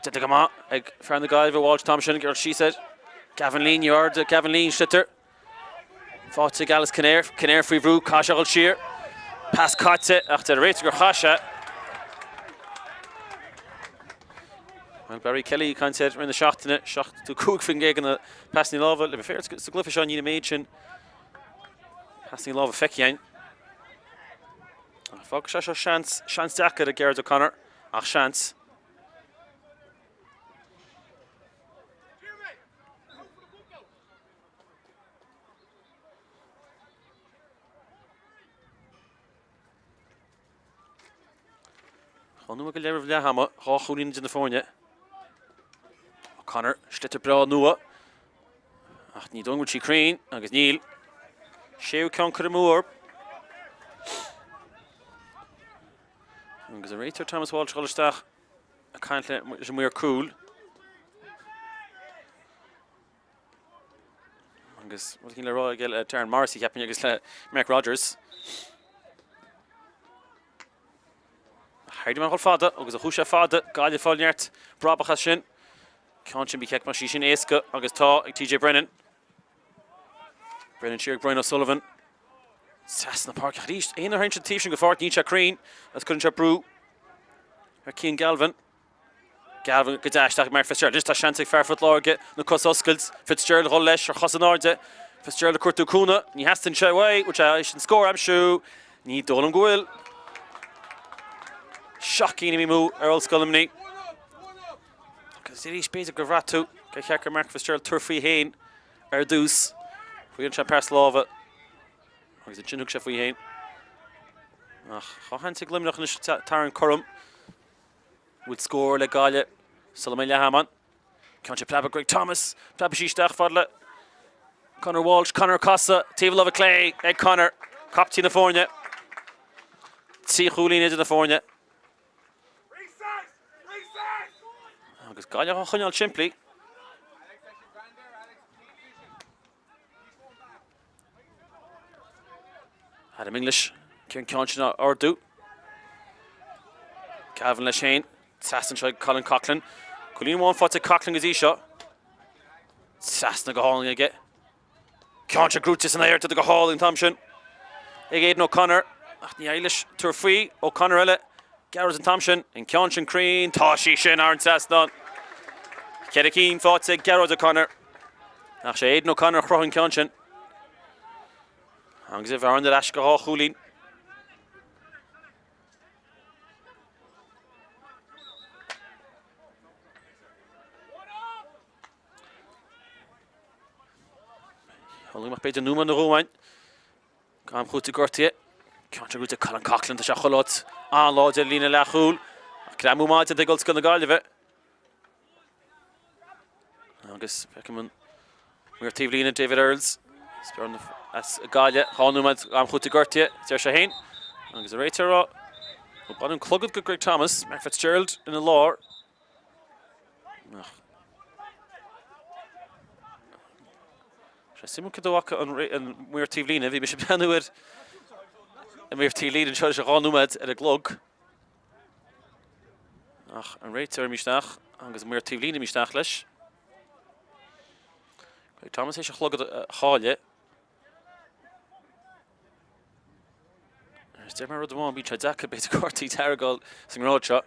Déanta go maith ag fear na Gaillimhe, Walsh an t-am sin, ag dul síos air. Gavin Lee, ní airde Gavin Lee an sliotar. Faighte ag Alex Kinnear. Kinnear faoi bhrú, caithfidh sé a dhul siar. Pas caite ach deir an réiteoir gur chaith sé. Bhuel, Barry Kelly ag caint air i rith na seachtaine, 75% de na pasanna láimhe le bheith fair sa gcluiche seo níl an méid sin pasanna láimhe feicthe againn. Fágfaidh sé seo seans, seans deacair ag Gearóid O'Connor, ach seans. Dhá nóiméad go leith roimh leath ama, dhá chúilín idir na foirne. O'Connor, sliotar breá nua. Ach ní dóigh go bhfuil sí cruinn, agus níl. Séú ceann curtha amú orthu. Agus an réiteoir Thomas Walsh ag dul isteach ag caint leis an maor cúil. Agus rud éigin le rá aige le Darren Morrissey, cheapfainn, agus le Mark Rodgers. Hardiman ag dul fada agus a chuaigh sé fada, Gaillimh ag fáil neart brabach as sin. Ceann sin ba cheart go mbeadh sí sin éasca agus tá ag TJ Brennan. Brennan siar ag Brian O'Sullivan. Trasna páirce arís. Aon a théann an taobh sin den pháirc, níl sé cruinn agus cuireann sé brú ar Cian Galvin. Galvin go deas isteach ag Mark Fitzgerald. Anois tá seans ag fear Phort Láirge na cosa a oscailt. Fitzgerald a dhul leis ar chos in airde. Fitzgerald ag cuartú cúnamh. Ní theastaíonn sé uaidh. Bhfuil sé théis an scór a aimsiú? Ní dóigh liom go bhfuil. Seacht gcinn imithe amú ar Ollscoil Luimnigh. Agus arís b'fhéidir gur bhraith tú gur cheart do Mark Fitzgerald tabhairt faoi féin ar dtús. Riail sé an pas láimhe agus ansin thug sé faoi féin. Ach dhá sheans ag Luimneach anois tarraingt cothrom. Bhfuil scór le Gaillimh sula mbeidh leath am ann? Ceann seo preabadh Greg Thomas. Preabadh sí isteach fad le Conor Walsh. Conor casadh taobh láimhe clé ag Conor, captaen na foirne. Trí chúilín idir na foirne. Agus Gaillimh á choinneáil simplí. Adam English an ceann sin a ardú. Galvin leis féin. Trasna anseo ag Colin Coughlan. Cúilín amháin faighte ag Coughlan go dtí seo. Trasna go hálainn aige. Ceann seo gnóite san aer go hálainn an t-am sin ag Aidan O'Connor. Ach ní éirigh leis tabhairt faoi. O'Connor eile. Gearóid an t-am sin. An ceann sin cruinn. Tá sí sin thar an trasnán. Ceithre cinn faighte ag Gearóid O'Connor. Ach sé Aidan O'Connor a chruthaigh an ceann sin. Agus an bhearna ar ais go dhá chúilín. Tharla b'fhéidir nóiméad nó dhó uainn. Am chúitimh gortaithe. Ceann seo gnóite Colin Coughlan, tá sé chuile áit an-láidir líne leathchúil. Ach greamú maith déanta ag Ollscoil na Gaillimhe. Agus feicim an maor taobhlíne David Earls. Spéir as Gaillimh, dhá nóiméad am chúitimh gortaithe, deir sé féin. Agus an réiteoir ag rá, baineadh an clogad de Greg Thomas, Mark Fitzgerald ina lár. Ach sé suimiúil cad a bhfaca an maor taobhlíne, bhí mise ag breathnú ar an maor taobhlíne anseo leis an dhá nóiméad ar an gclog. Ach an réiteoir imithe isteach agus an maor taobhlíne imithe isteach leis. Greg Thomas théis a chlogad a chailleadh. Is deir mé rud amháin, bíonn sé deacair b'fhéidir cártaí dearga a fháil sa ngrád seo.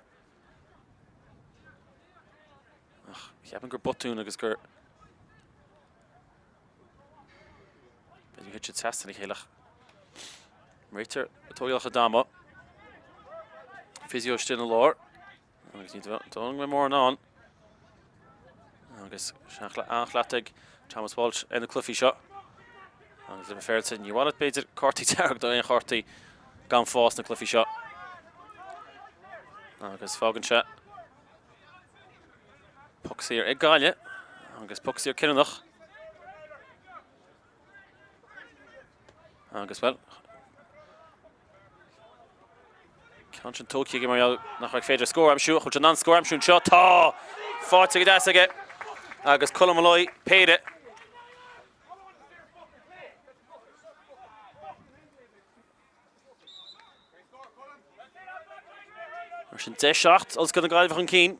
Ach cheapfainn gur botún agus gur b'fhéidir thit siad trasna a chéile ach réiteoir ag tógáil a chuid ama. Physio istigh ina lár. Agus ní dóigh go mbeidh mórán ann. Agus an-chleachtadh ag Thomas Walsh ar na cluichí seo. Agus le bheith féaráilte, ní mhaith leat b'fhéidir cártaí dearg nó aon chártaí gan fáth sna cluichí seo. Agus fágann sé poc saor ag Gaillimh agus poc saor cinniúnach. Agus bhuel, Ceann sin tógtha aige mar gheall nach raibh féidir scór a aimsiú ach bhfuil sé in ann scór a aimsiú anseo? Tá! Faighte go deas aige agus Colm Molloy, péire. Mar sin 10-7, Ollscoil na Gaillimhe chun cinn.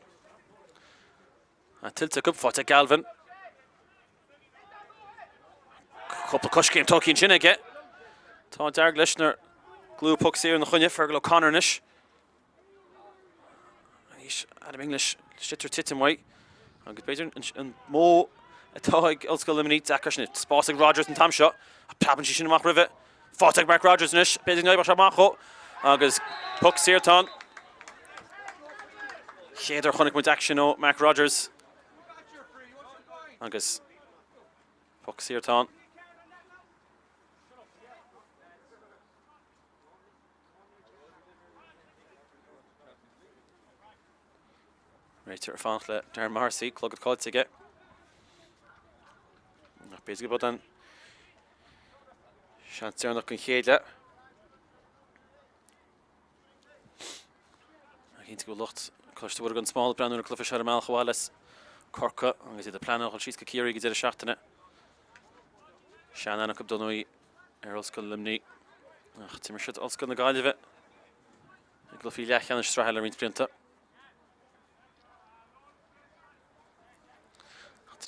Tuillte acu, faighte ag Galvin. Cúpla coiscéim tugtha ansin aige. Tá an dearg leis nuair a glaodh poc saor ina choinne. Fergal O'Connor anois. Anois Adam English sliotar titim uaidh. Agus b'fhéidir an modh atá ag Ollscoil Luimnigh deacair sin. Spás ag Rogers an t-am seo. Preabann sí sin amach roimhe. Faighte ag Mark Rogers anois. B'fhéidir go n-oibreodh sé amach dhó. Agus poc saor atá ann. Chéad uair chonaic muid aicsean ó Mark Rogers. Agus poc saor atá ann. Réiteoir ag fanacht le Darren Morrissey, clogad caillte aige. Ach b'fhéidir go b'é an seans deireanach den chéad leath. Cinnte go bhfuil lucht Coláiste Mhuire gan Smál ag breathnú ar an gcluiche seo ar a mbealach abhaile as Corcaigh agus iad ag pleanáil dhul síos go Ciarraí ag an deireadh seachtaine. Sean-aithne acu dar ndóigh ar Ollscoil Luimnigh ach d'imir siad Ollscoil na Gaillimhe i gcluichí leathcheannais sraithe le roinnt blianta.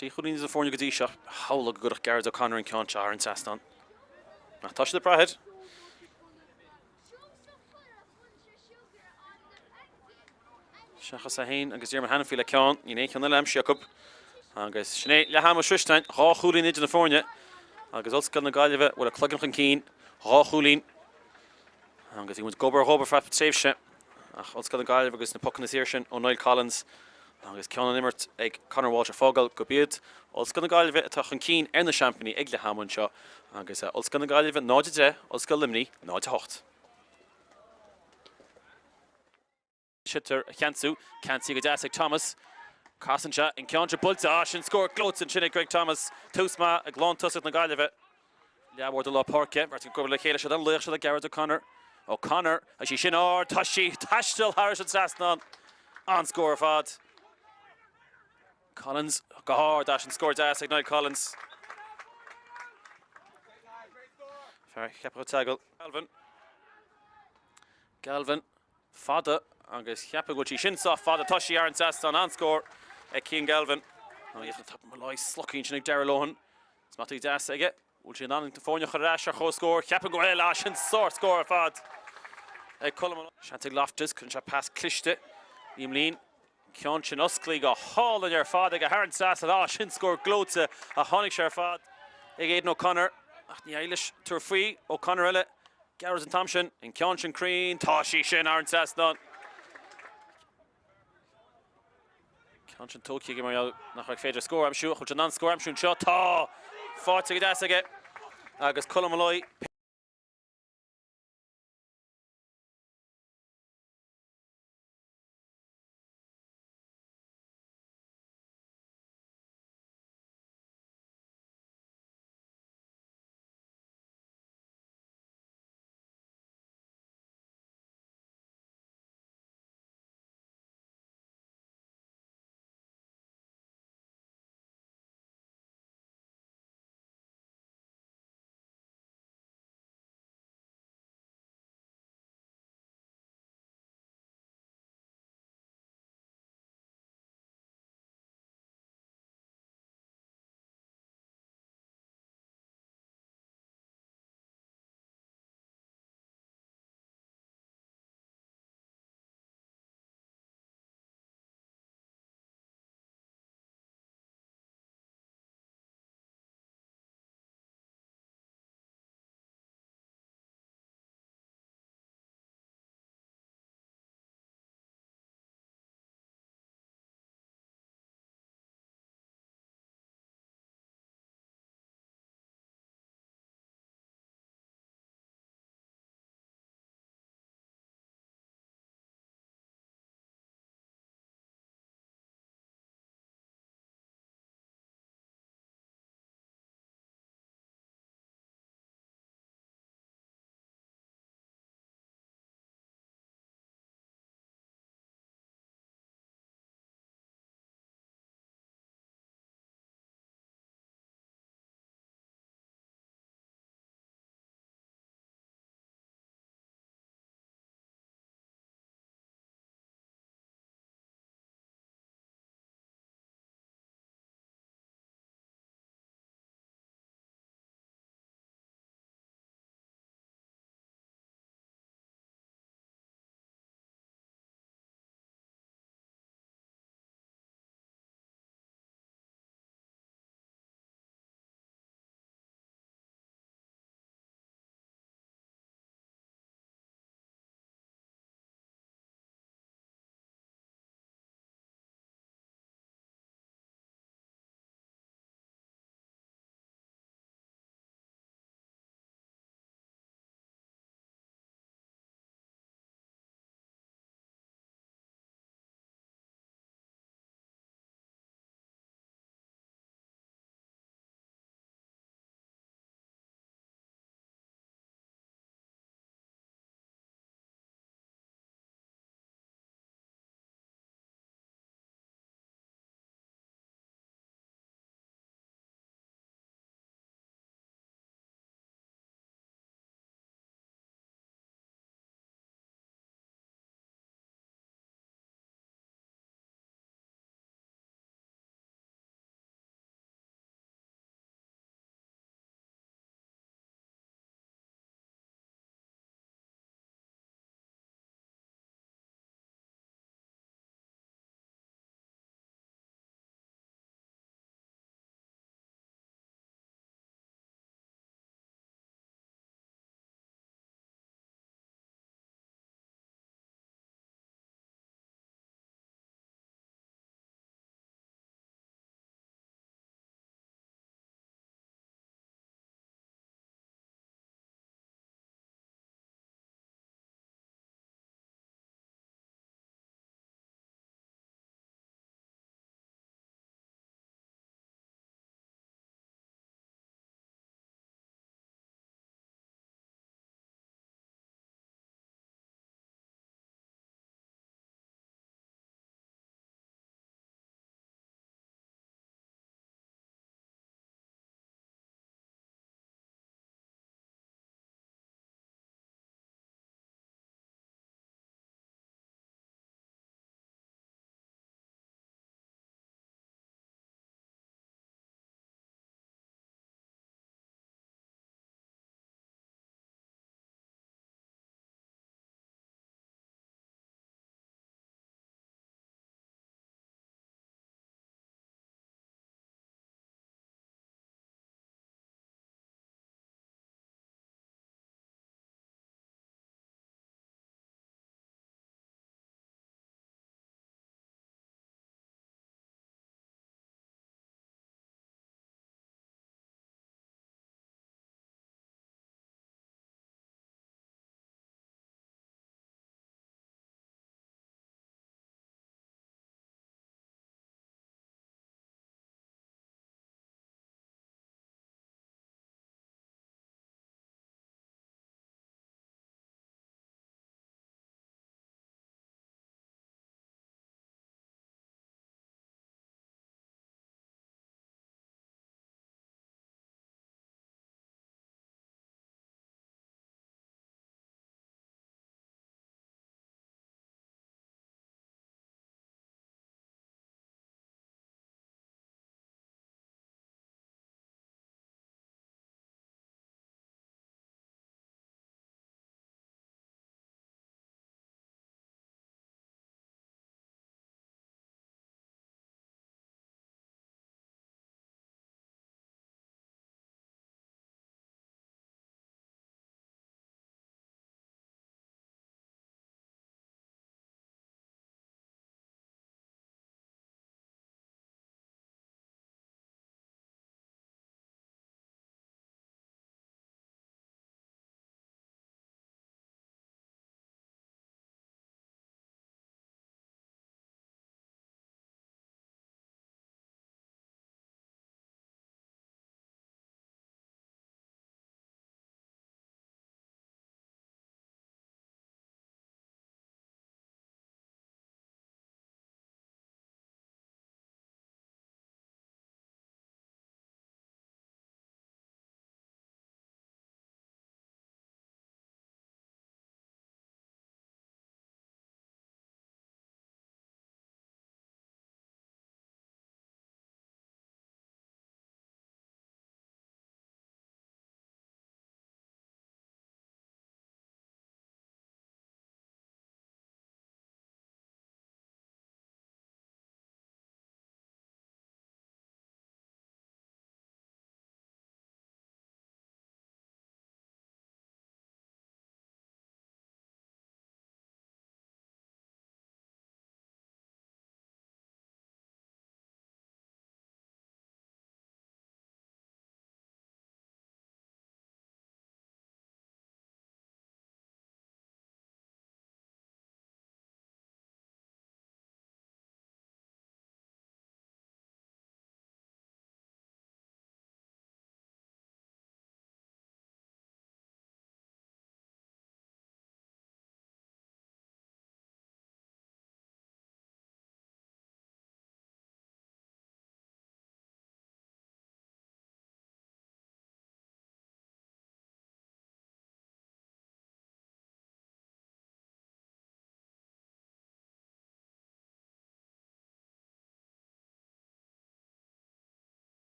3 chúilín idir na foirne go dtí seo. Shamhlófá go gcuirfeadh Gearóid O'Connor an ceann seo thar an trasnán. Ach tá siad ag brath air. Seachas é féin agus Diarmuid Hanniffy le ceann, níl aon cheann eile aimsithe acu. Agus sin é leath ama sroiste againn, 2 chúilín idir na foirne agus Ollscoil na Gaillimhe bhfuil a cloigeann chun cinn, 2 chúilín. Agus bhí muid gob ar ghob ar feadh tréimhse ach Ollscoil na Gaillimhe agus na pocanna saor sin ó Niall Collins agus ceann ón imirt ag Conor Walsh ag fágáil gurb iad Ollscoil na Gaillimhe atá chun cinn ar na seaimpíní ag leath ama anseo agus Ollscoil na Gaillimhe 0-10, Ollscoil Luimnigh 0-8. Sliotar a cheansú. Ceansaithe go deas ag Thomas. Casann sé an ceann seo buailte. Ah, sin scór gleoite ansin ag Greg Thomas. Tús maith ag lántosach na Gaillimhe. Leathbhord i lár páirce. Beirt ag obair le chéile. Siad an-laoch siad ag Gearóid O'Connor. O'Connor, tá sí sin ard. Tá sí ag taisteal thairis an trasnán. An-scór ar fad. Collins go hard. Ah, sin scór deas ag Niall Collins. Fear Cheapach an tSeagail. Galvin. Galvin. Fada agus cheapfainn go bhfuil sí sin sách fada. Tá sí thar an trasnán. An-scór ag Cian Galvin. Molloy slogtha ansin ag Darragh Lohan. Smachtaithe deas aige. Bhfuil sé in ann na foirne a chur ar ais ar chomhscór? Cheapfainn go bhfuil. Ah, sin sár-scór ar fad ag Colm Molloy. Seans ag Loftus. Cuireann sé pas cliste. Liam Leen. Ceann sin osclaithe go hálainn ar fad aige thar an trasnán. Ah, sin scór gleoite a tháinig sé ar fad ag Aidan O'Connor. Ach ní éirigh leis tabhairt faoi. O'Connor eile. Gearóid an t-am sin. An ceann sin cruinn. Tá sí sin thar an trasnán. Ceann sin tógtha aige mar gheall nach raibh féidir scór a aimsiú. Ach bhfuil sé in ann scór a aimsiú anseo? Tá! Faighte go deas aige. Agus Colm Molloy.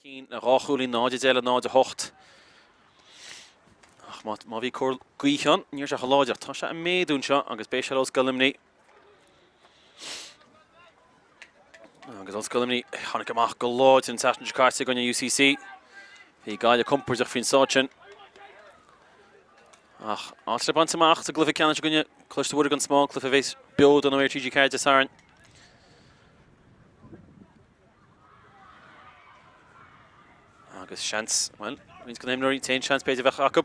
cinn le 2 chúilín, 0-10 le 0-8. Ach má bhí cor gaoithe ann, ní raibh sé chomh láidir. Tá sé ag méadú anseo agus beidh sé le Ollscoil Luimnigh. Agus Ollscoil Luimnigh tháinig amach go láidir an tseachtain seo caite i gcoinne UCC. Bhí Gaillimh compordach faoin stát sin. Ach áit le baint amach sa gcluiche ceannais i gcoinne Coláiste Mhuire gan Smál, cluiche a bheas beo don ar TG4 Dé Sathairn. Agus seans, bhuel, roinnt de na himreoirí, an t-aon seans b'fhéidir a bheadh acu.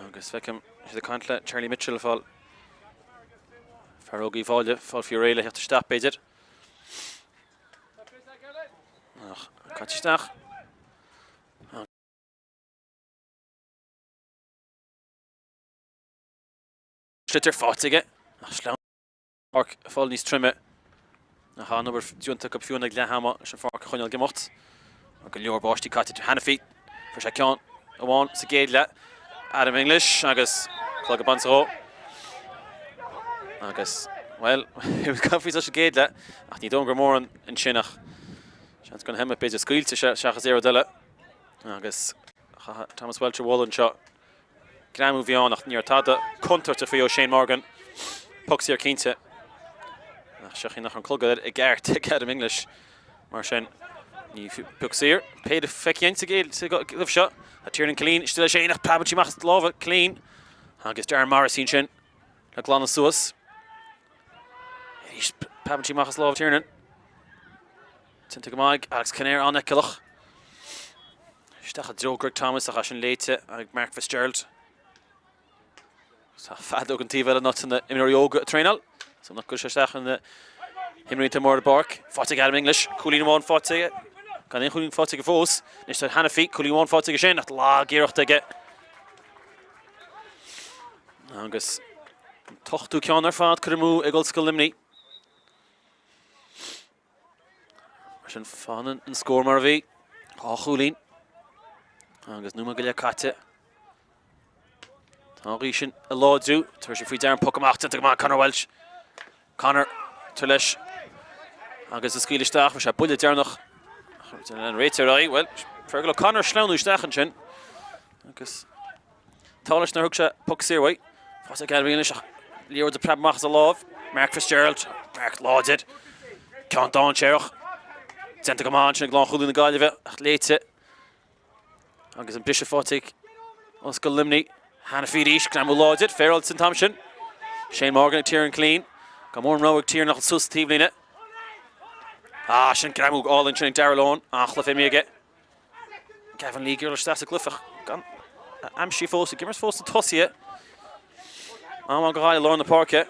Agus feicim siad ag caint le Charlie Mitchell ag fáil fear óg Uíbh Fhailí, fáil faoi réir le theacht isteach b'fhéidir. Ach caite isteach. Sliotar faighte aige. Ach sleamhain. Páirc ag fáil níos troime. Ach an-obair déanta acu fiú ag leath ama leis an pháirc a choinneáil ag imeacht. Tá go leor báistí caite idir Hannify. Fuair sé ceann amháin sa gcéad leath. Adam English agus clog ag baint dhó. Agus, bhuel, caithfí sa gcéad leath ach ní dóigh gur mórán ansin ach seans go mbeadh b'fhéidir scaoilte seachas aon rud eile. Agus chaith Thomas Walsh a bhualadh anseo. Greamú a bhí ann ach ní raibh tada contúirteach faoi ó Shane Morgan. Poc saor cinnte. Ach seo nach an clogad air i gceart ag Adam English. Mar sin, ní poc saor. Péire feicthe sa gcluiche seo. Tá Tiernan Killeen istigh leis féin ach preabann sí amach as lámha Killeen. Agus Darren Morrissey ansin le glanadh suas. Arís preabann sí amach as lámha Tiernan. Déanta go maith ag Alex Kinnear an-fheiceálach. Isteach i dtreo Greg Thomas ach é sin léite ag Mark Fitzgerald. Tá feadóg an taobh eile áit na imreoirí óga ag traenáil. So nach gcuir sé isteach ar na himreoirí taobh amuigh ar an bpáirc. Faighte ag Adam English. Cúilín amháin faighte aige. Gan aon chúilín faighte aige fós. Anois tá Hannify. Cúilín amháin faighte aige sin ach lag-iarracht aige. Agus an t-ochtú ceann ar fad curtha amú ag Ollscoil Luimnigh. Mar sin fanann an scór mar a bhí. 2 chúilín. Agus nóiméad go leith caite. Tá an ghaoth sin ag láidriú. Tabharfaidh sé faoi deara an poc amach. Déanta go maith Conor Walsh. Conor tar leis. Agus a scaoileadh isteach. Bhí sé buille deireanach. An réiteoir ar aghaidh. Bhuel, Fergal O'Connor sleamhnú isteach ansin. Agus Tá leis nár thug sé poc saor uaidh. Faighte ag Gavin anois ach liathróid ag preabadh amach as a láimh. Mark Fitzgerald, Mark láidir. Ceann dainséarach. Déanta go maith ansin ag lánchúlaí na Gaillimhe ach léite. Agus an briseadh faighte ag Ollscoil Luimnigh. Hannify arís, greamú láidir, féaráilte an t-am sin. Shane Morgan ag Tiernan Killeen. Gan mórán rogha ag Tiernan ach suas sa taobhlíne. Ah, sin greamú álainn sin ag Darrell Owen. An-chluiche imeartha aige. Gavin Lee ag iarraidh isteach sa gcluiche ach gan aimsithe fós, ag imirt fós na tosaithe. Am go Gaillimh lár na páirce.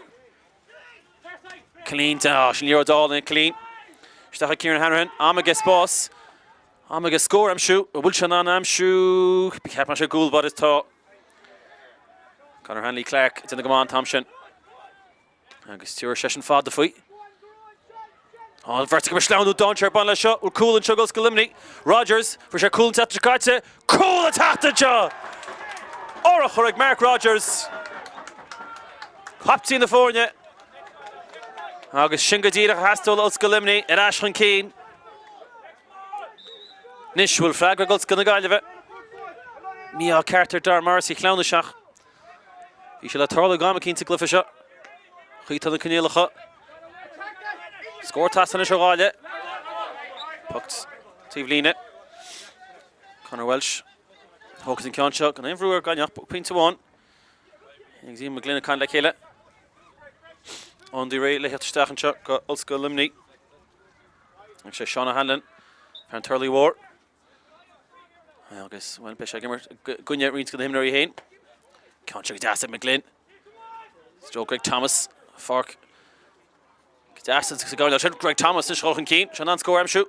Killeen, ah, sin liathróid álainn ag Killeen. Isteach ag Kieran Hanrahan, am aige spás. Am aige scór a aimsiú, an bhfuil sé in ann aimsiú? Ceapann sé gcúl báire tá Conor Hanley Clarke ag déanamh go maith an t-am sin. Agus tabharfaidh seisean fada faoi. An bheirt acu ag sleamhnú dainséar ag baint leis seo. Bhfuil cúl anseo ag Ollscoil Luimnigh. Rogers, fuair sé cúl an tseachtain seo caite. Cúl an tseachtain seo! Urchar ag Mark Rogers. Captaen na foirne. Agus sin go díreach a theastaigh ó Ollscoil Luimnigh ar ais chun cinn. Anois bhfuil freagra ag Ollscoil na Gaillimhe. Mí-ádh ceart ar Darragh Morrissey sleamhnú isteach. Bhí sé le tarlú ag am eicínt sa gcluiche seo. Chaoi tá na coinníollacha. Scór teastaithe anois ó Ghaillimh. Puc taobh líne. Conor Walsh. Thógfaidh an ceann seo gan aon bhrú ar Ghaillimh ach pointe amháin. Agus Ian McGlynn ag caint le chéile. Andy Ray le theacht isteach anseo go Ollscoil Luimnigh. Agus sé Seán O'Hanlon, fear an Turlaigh Mhóir. Agus bhuel, beidh sé ag imirt i gcoinne roinnt de na himreoirí féin. Ceann seo go deas ag McGlynn. Stroke Greg Thomas, pháirc go deas sa gabháil sin. Greg Thomas anois dhul chun cinn. Seo an-scór a aimsiú.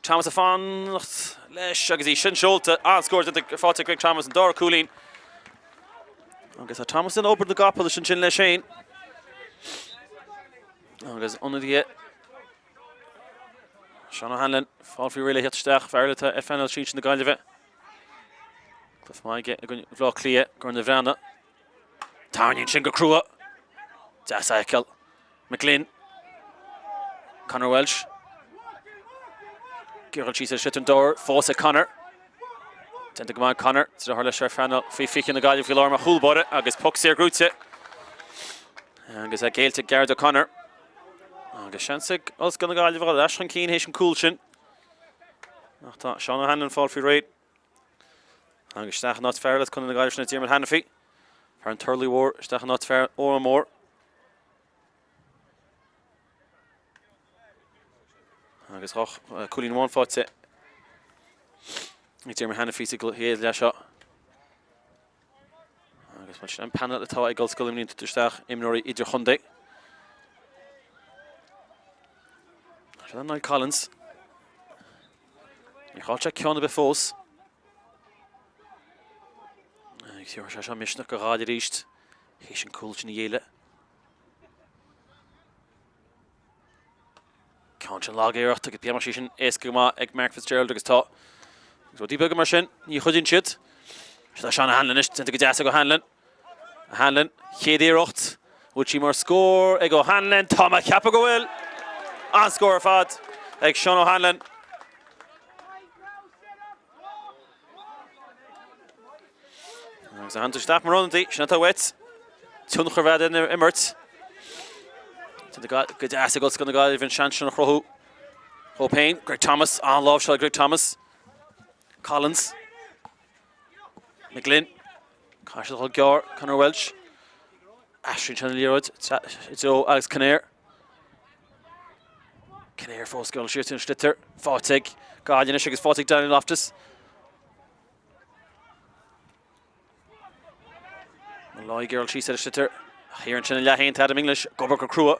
Thomas ag fanacht leis agus í sin seolta. An-scór faighte ag Greg Thomas an dara cúilín. Agus tá Thomas in obair na gcapall ansin leis féin. Agus ionadaithe Seán O'Hanlon, fáil faoi réir le theacht isteach, fear eile atá ar phainéal sinsir na Gaillimhe. Cluiche maith aige i gcoinne Bhaile Átha Cliath, Corn na Bhreanna. Tarraingíonn sin go crua. Deas a fheiceáil. McGlynn. Conor Walsh. Ag iarraidh dul síos ar sliotar an dara fós ag Conor. Déanta go maith ag Conor. Deartháir leis ar phainéal faoi 20 na Gaillimhe faoi láthair mar chúl báire agus poc saor gnóite. Agus é géillte ag Gearóid O'Connor. Agus seans ag Ollscoil na Gaillimhe dul ar ais chun cinn théis an cúl sin. Ach tá Seán O'Hanlon fáil faoi réidh. Agus isteach in áit fear eile as Contae na Gaillimhe sin é Diarmuid Hanniffy. Fear an Turlaigh Mhóir isteach in áit fear Órán Mór. Agus ach cúilín amháin faighte ag Diarmuid Hanniffy sa gcéad leath seo. Agus mar sin an painéal atá ag Ollscoil Luimnigh ag tabhairt isteach imreoirí idirchontae. Sin é Niall Collins. Níor chaill sé ceann ar bith fós. Agus thiúrfaidh sé seo misneach do Ghaillimh arís. Théis an cúl sin a ghéilleadh. Ceann sin lag-iarracht agus bheadh sí sin éasca go maith ag Mark Fitzgerald agus tá agus rudaí beaga mar sin, ní chuidíonn siad. Seo Seán O'Hanlon anois, déanta go deas ag O'Hanlon. O'Hanlon, chéad iarracht. Bhfuil sí mar scór ag O'Hanlon? Tá mé ag ceapadh go bhfuil! An-scór ar fad ag Seán O'Hanlon. Agus a theacht isteach mar ionadaí, sin atá uait. Tionchar a bheith ar an imirt. Go deas ag Ollscoil na Gaillimhe an seans sin a chruthú. Dóibh féin, Greg Thomas, an-láimhseáil Greg Thomas. Collins. McGlynn. Caithfidh sé dul gearr, Conor Walsh. Aistríonn sé an liathróid i dtreo Alex Kinnear. Kinnear fós ag dul siar an sliotar. Faighte ag Gaillimh anois agus faighte ag Daniel Loftus. Molloy ag dul síos ar an sliotar. Thiar ansin an leath-aon Adam English ag obair go crua.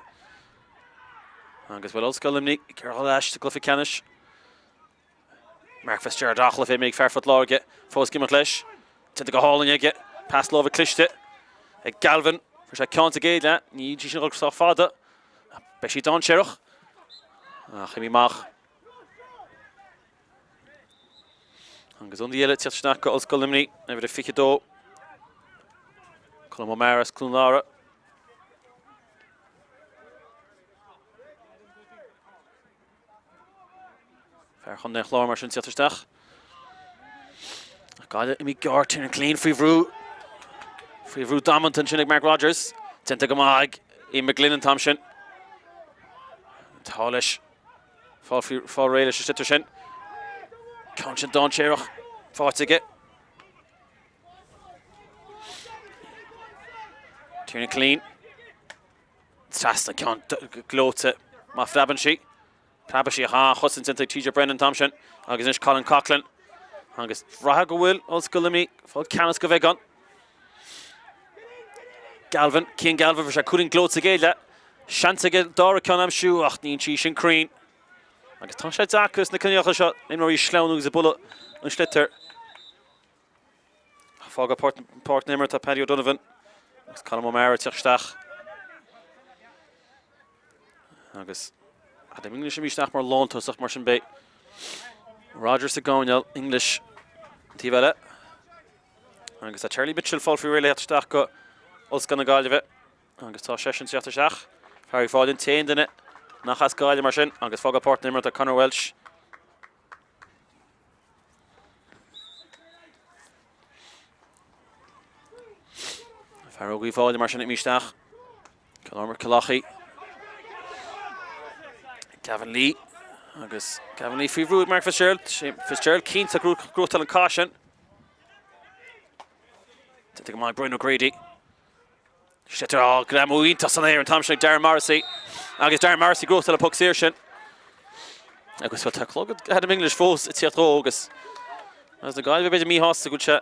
Agus bhfuil Ollscoil Luimnigh ag iarraidh dul ar ais sa gcluiche ceannais. Mark Fitzgerald an-chluiche imithe ag fear Phort Láirge fós ag imeacht leis. Déanta go hálainn aige. Pas láimhe cliste ag Galvin. Fuair sé ceann sa gcéad leath. Ní sí sin ag dul sách fada. Beidh sí dainséarach. Ach imí amach. Agus ionadaí eile ag teacht isteach go Ollscoil Luimnigh, uimhir a 22. Colm O'Meara as Cluain Lara. Fear Chontae an Chláir mar sin teacht isteach. Gaillimh imithe gearr Tiernan Killeen faoi bhrú. Faoi bhrú damanta ansin ag Mark Rodgers. Déanta go maith ag Ian McGlynn an t-am sin. Tá leis fáil fáil réidh leis an sliotar sin. Ceann sin dainséarach faighte aige. Tiernan Killeen. Trasna ceann gleoite má phreabann sí. Preabfaidh sí ach an-chosaint déanta ag TJ Brennan an t-am sin agus anois Colin Coughlan. Agus braithfidh go bhfuil Ollscoil Luimnigh ag fáil ceannas go bheagán. Galvin, Cian Galvin, fuair sé cúilín gleoite sa gcéad leath. Seans aige dara ceann a aimsiú ach níl sí sin cruinn. Agus tá sé deacair sna coinníollacha seo imreoirí a shleamhnú agus ag bualadh an sliotair. Fágáil páirc na himeartha tá Paddy O'Donovan agus Colm O'Meara ag teacht isteach. Agus Adam English imithe isteach mar lántosach mar sin beidh Rodgers ag gabháil English an taobh eile. Agus tá Charlie Mitchell fáil faoi réir le theacht isteach go Ollscoil na Gaillimhe. Agus tá seisean teacht isteach. Fear Uíbh Fhailí an t-aon duine nach as Gaillimh mar sin agus fágáil páirc na himeartha Conor Walsh. Fear óg Uíbh Fhailí mar sin imithe isteach. Cill Cill Gavin Lee agus Gavin Lee faoi bhrú ag Mark Fitzgerald. Fitzgerald cinnte gnóthachtáil an cath sin. Déanta go maith Brian O'Grady. Sliotar á greamú iontach san aer an t-am sin ag Darren Morrissey agus Darren Morrissey gnóthachtáil an poc saor sin. Agus bhuel tá clogad Adam English fós ag tíocht dhó agus as na Gaillimhe b'fhéidir míshásta go bhfuil sé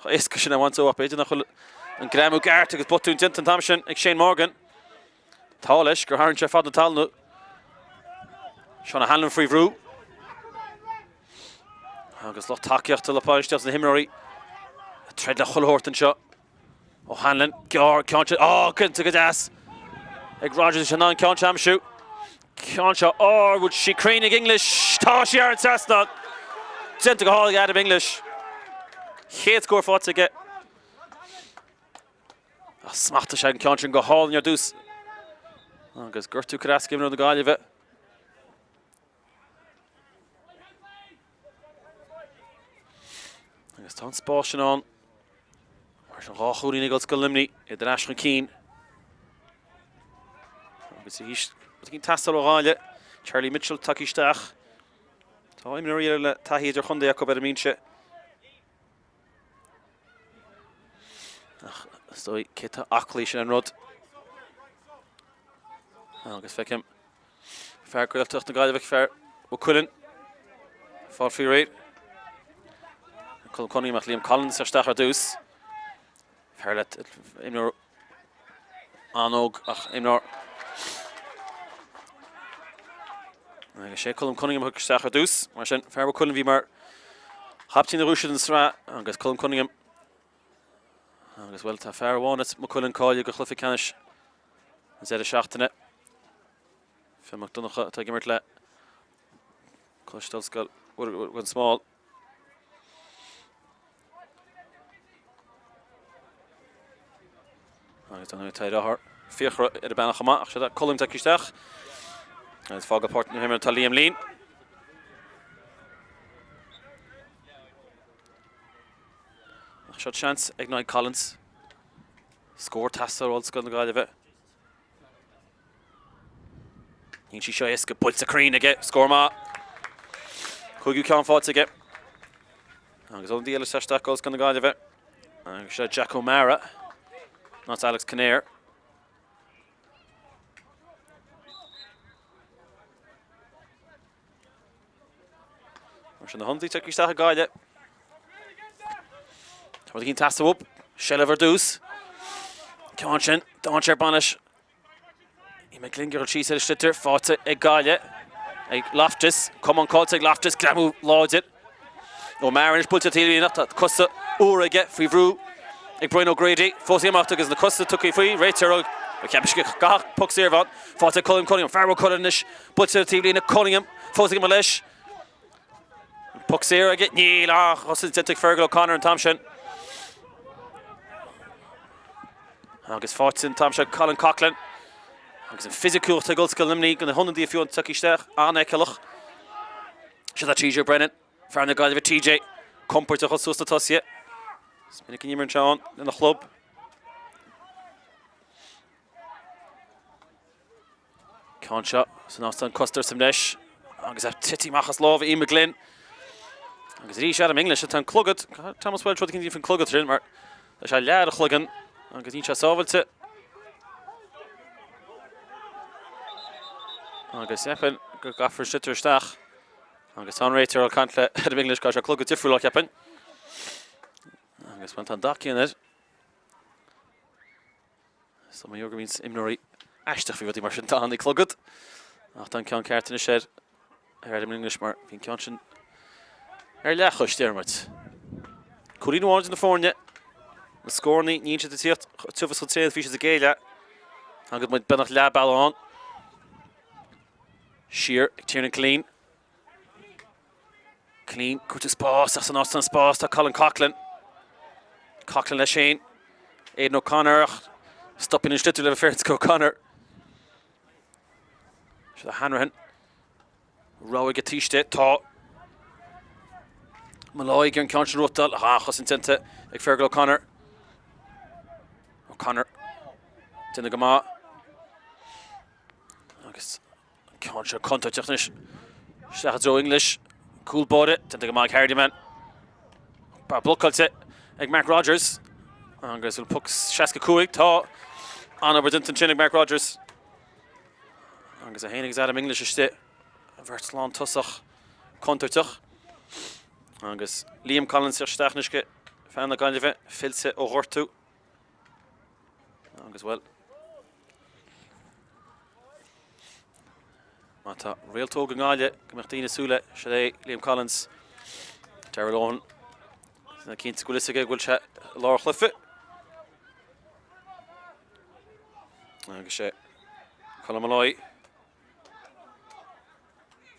chomh éasca sin a bhaint ó ach b'fhéidir nach bhfuil an greamú ceart agus botún déanta an t-am sin ag Shane Morgan. Tá leis gur tharraing sé fad na talún. Seán O'Hanlon faoi bhrú. Agus lucht tacaíochta le bainistíocht na himreoirí ag troid le chuile shórt anseo. O'Hanlon, gearr, ceann seo, á, cinnte go deas ag Rodgers in ann ceann seo a aimsiú. Ceann seo, á, bhfuil sí cruinn ag English, tá sí thar an trasnán! Déanta go hálainn ag Adam English. Chéad scór faighte aige. Ach smachtaigh sé an ceann sin go hálainn ar dtús. Agus gortú cur as ag imreoir na Gaillimhe. Agus tá an spás sin ann. Mar sin 2 chúilín ag Ollscoil Luimnigh, iad ar ais chun cinn. Agus arís, rud éigin ag teastáil ó Ghaillimh. Charlie Mitchell tagtha isteach. Tá imreoirí eile le taithí idir-chontae acu ar an mbinse. Ach is dóigh cé tá aclaí sin an rud. Agus feicim fear Gaeltacht na Gaillimhe, fear Mhaigh Cuilinn, fáil faoi réir. Colm Cunningham ach Liam Collins isteach ar dtús. Fear le imreoir an-óg ach imreoir. Agus sé Colm Cunningham a thug isteach ar dtús. Mar sin, fear Mhaigh Cuilinn bhí mar chaiptín na gluaiseacht den sraith agus Colm Cunningham agus bhuel tá fear amháin as Maigh Cuilinn cáilithe go chluiche ceannais an deireadh seachtaine. Fionn Mac Donncha atá ag imirt le Coláiste Ollscoil Mhuire gan Smál. Agus tá tá deartháir Fiachra ar an bealach chomh maith ach seo Colm tagtha isteach. Agus fágáil páirc na himeartha tá Liam Leen. Ach seo seans ag Niall Collins. Scór teastáil ó Ollscoil na Gaillimhe. Níl sí seo éasca buailte cruinn aige, scór maith. Cúigiú ceann faighte aige. Agus ionadaí eile isteach Ollscoil na Gaillimhe. Agus seo Jack O'Mara, not Alex Kinnear. Mar sin na hionadaithe tagtha isteach ag Gaillimh. Tá rud éigin ag teastáil uathu. Seilbh ar dtús. Ceann sin, dainséar bainnis. Ian McGlynn ag dul síos ar an sliotar, faighte ag Gaillimh. Ag Loftus, camán caillte ag Loftus, greamú láidir. O'Meara anois buailte taobh tá cosa úra aige faoi bhrú ag Brian O'Grady. Fós ag imeacht agus na cosa tugtha faoi, réiteoir cheap sé go gcaithfeadh poc saor a bheith ann. Faighte ag Colm Cunningham, fear Mhaigh Cuilinn anois Buailte ar taobhlíne Cunningham, fós ag imeacht leis. Poc saor aige, níl ach cosaint déanta ag Fergal O'Connor an t-am sin. Agus faighte an t-am seo Colin Coughlan. Agus an fisiciúlacht ag Ollscoil Luimnigh go na hionadaithe fiú tagtha isteach an-fheiceálach. Seo TJ Brennan, fear na Gaillimhe TJ, compordach suas na tosaithe. Is minic a imríonn sé ann lena chlub. Ceann seo san áit an costar sa mbreis agus é tite amach as lámha Ian McGlynn. Agus arís Adam English atá an clogad, Thomas Walsh rud éigin faoin clogad sin mar tá sé leath ar a chloigeann agus níl sé sábhailte. Agus cheapfainn go gcaithfear sliotar isteach agus tá an réiteoir ag caint le Adam English go sé clogad difriúil á cheapfainn. Agus tá an dath céanna air. Is dóigh go mbíonn imreoirí aisteach faoi rudaí mar sin dathanna clogad. Ach tá an ceann ceart anois ar ar Adam English mar bhí an ceann sin ar leathchois, deir muid. Cúilín amháin idir na foirne. Na scóranna níl siad ag tíocht tiubh is chomh tréan bhí siad sa gcéad leath. Agus muid beagnach leath bealaigh ann. Siar ag Tiernan Killeen. Killeen cuirtear spás ach san áit san spás tá Colin Coughlan. Coughlan leis féin. Aidan O'Connor ach stopann an sliotar le bheith O'Connor. Seo Hanrahan. Rogha aige taobh istigh tá Molloy ag an ceann sin rútáil ach an-chosaint déanta ag Fergal O'Connor. O'Connor déanamh go maith. Agus Ceann seo contúirteach anois. Isteach i dtreo English. Cúl báire. Déanta go maith ag Hardiman. Blocáilte ag Mark Rogers. Agus bhfuil poc 65. Tá an-obair déanta ansin ag Mark Rogers. Agus é féin agus Adam English istigh. An bheirt lán tosach contúirteach. Agus Liam Collins isteach anois go fear na Gaillimhe, fillte ó ghortú. Agus bhuel, má tá réalt óg i nGaillimh go mbeadh daoine ag súil leis, sin é Liam Collins. Darrell Owen, cinnte go bhfuil fhios aige go bhfuil sé i lár chluiche. Agus sé Colm Molloy.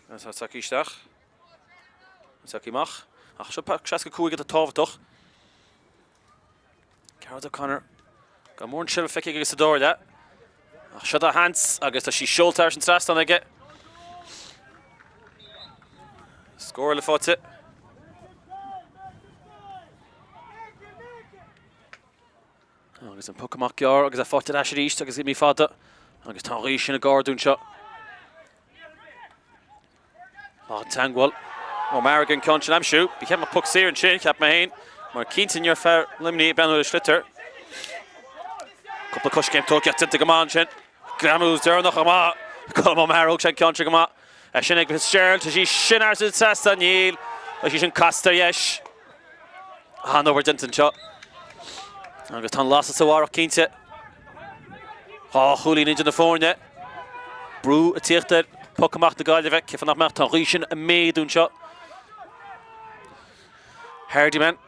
Tá tagtha isteach. Tagtha amach. Ach seo 65 atá tábhachtach. Gearóid O'Connor. Gan mórán seilbh feicthe aige sa dara leath. Ach seo a sheans agus tá sí seolta thar an trasnán aige. Scór eile faighte. Agus an poc amach gearr agus é faighte ar ais arís agus imithe fada. Agus tá an ghaoth sin ag ardú anseo. Maith an teagmháil. O'Meara ag an ceann sin aimsiú. Ba cheart poc saor ansin, cheap mé féin. Mar cinnte ní raibh fear Luimnigh ag breathnú ar an sliotar. Cúpla coiscéim tógtha déanta go maith ansin. Greamú deireanach go maith. Colm O'Meara thóg sé an ceann sin go maith. É sin ag Fitzgerald. Tá sí sin thar an trasnán. Níl. Tá sí sin casta ar dheis. An-obair déanta anseo. Agus tá an lasadh sa bharrach cinnte. Dhá chúilín idir na foirne. Brú ag tíocht ar poc amach na Gaillimhe. Cén fáth nach mbeadh? Tá an ghaoth sin ag méadú anseo. Hardiman.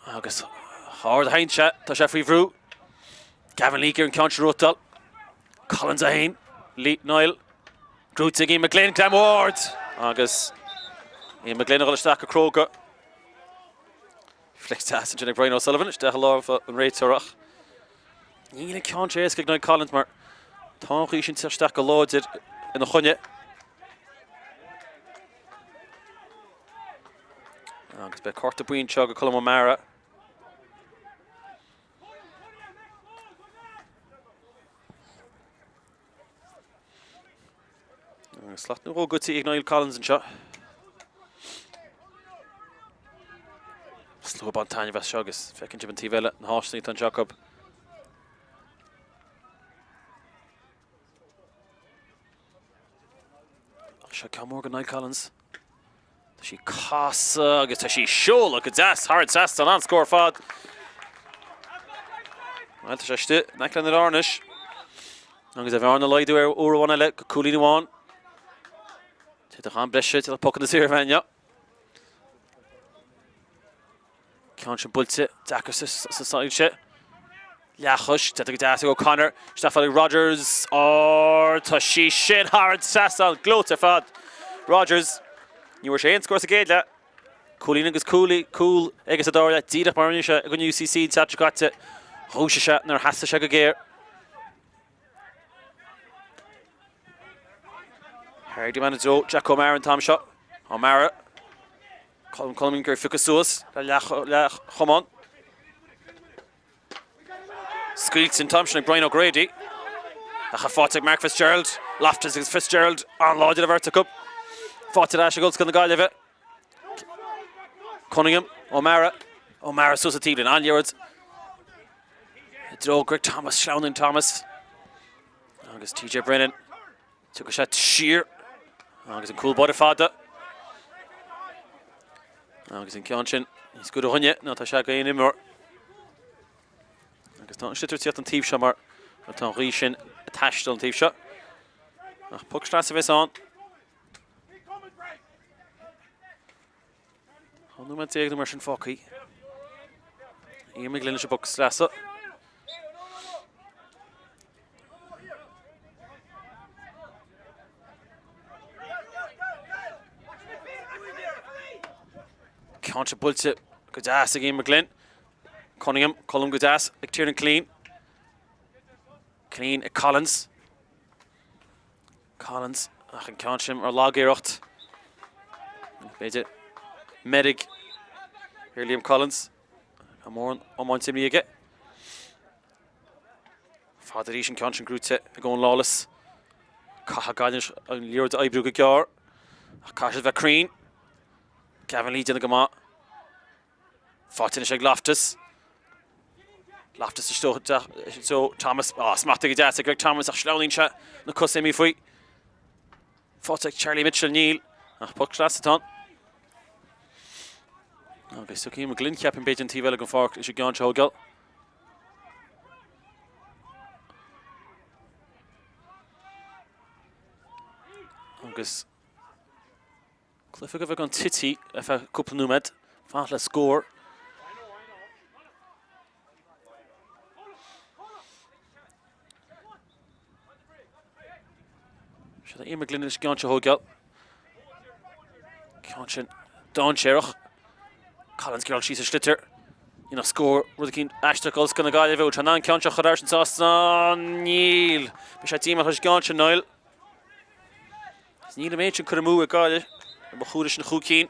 Agus chomh hard a théann sé, tá sé faoi bhrú. Gavin Lee ar an ceann sin a ghnóthachtáil. Collins é féin. Lee Niall. Gnóthaithe ag Ian McGlynn, greamú ard! Agus Ian McGlynn a dhul isteach go cróga. Flic deas ansin ag Brian O'Sullivan, isteach i lámha an réiteora ach níl an ceann seo éasca ag Niall Collins mar tá an ghaoth sin ag teacht isteach go láidir ina choinne. Agus beidh cárta buí anseo go Colm O'Meara. Slat nó dhó goidte ag Niall Collins anseo. Slua ag baint taitneamh as seo agus feiceann sibh an taobh eile, na háiseanna atá anseo acu. Ach seo ceann mór go Niall Collins. Tá sí casadh agus tá sí seolta go deas thar an trasnán, an-scór ar fad. Bhuel, tá sé istigh in aice lena lár anois. Agus an bhearna ag laghdú ar uair amháin eile go cúilín amháin. D'fhéadfadh am breise, d'fhéadfadh pocanna saora a bheith inniu. Ceann sin buailte, deacair sa soilse. Leathchois, déanta go deas ag O'Connor. Isteach fada ag Rogers. Ard, tá sí sin thar an trasnán, gleoite ar fad. Rogers, ní bhfuair sé aon scór sa gcéad leath. Cúilín agus cúl, cúl aige sa dara leath, díreach mar a rinne sé i gcoinne UCC an tseachtain seo caite. Dhúisigh sé nuair a theastaigh sé go géar. Hardiman i dtreo Jack O'Meara an t-am seo. O'Meara. Colm Cullen ag piocadh suas le leathchamán. Scaoilte an t-am sin ag Brian O'Grady. Ach é faighte ag Mark Fitzgerald. Loftus agus Fitzgerald an-láidir an bheirt acu. Faighte ar ais ag Ollscoil na Gaillimhe. Cunningham, O'Meara. O'Meara suas an taobhlíne. An-liathróid i dtreo Greg Thomas. Sleamhnaíonn Thomas. Agus TJ Brennan. Tiocfaidh sé siar agus an cúl báire fada. Agus an ceann sin níos gaire do dhuine ná tá sé go aon imreoir. Agus tá an sliotar ag tíocht an taobh seo mar tá an ghaoth sin ag taisteal an taobh seo. Ach poc sleasa a bheas ann. 12 nóiméad nó mar sin fágtha. Ian McGlynn leis an bpoc sleasa. Ceann seo buailte go deas ag Ian McGlynn. Cunningham, Colm go deas ag Tiernan Killeen. Killeen ag Collins. Collins ach an ceann sin mar lagiarracht. B'fhéidir meirg ar Liam Collins. Tá mórán iomáint imrithe aige. Fada arís an ceann sin gnóthaithe ag Eoin Lawless. Caithfidh Gaillimh an liathróid a oibriú go gearr. Ach caithfidh siad bheith cruinn. Gavin Lee déanamh go maith. Faighte anois ag Loftus. Loftus isteach Thomas. Á, smachtaithe go deas ag Greg Thomas ach sleamhnaíonn sé na cosa imithe faoi. Faighte ag Charlie Mitchell, níl. Ach poc sleasa atá ann. Agus tiocfaidh McGlynn ceapaim b'fhéidir an taobh eile den pháirc leis an gceann seo a thógáil. Agus Cluiche go bheagán tite ar feadh cúpla nóiméad, fanacht le scór. Seo Ian McGlynn leis an gceann seo a thógáil. Ceann sin dainséarach. Collins ag gearradh síos an sliotar. Níl ach scór rud eicínt aisteach Ollscoil na Gaillimhe. Bhfuil sé in ann ceann seo a chur ar ais an trasnán? Níl. Beidh sé díomách leis an gceann sin, Niall. Níl an méid sin curtha amú ag Gaillimh ba chóir sin chúig cinn.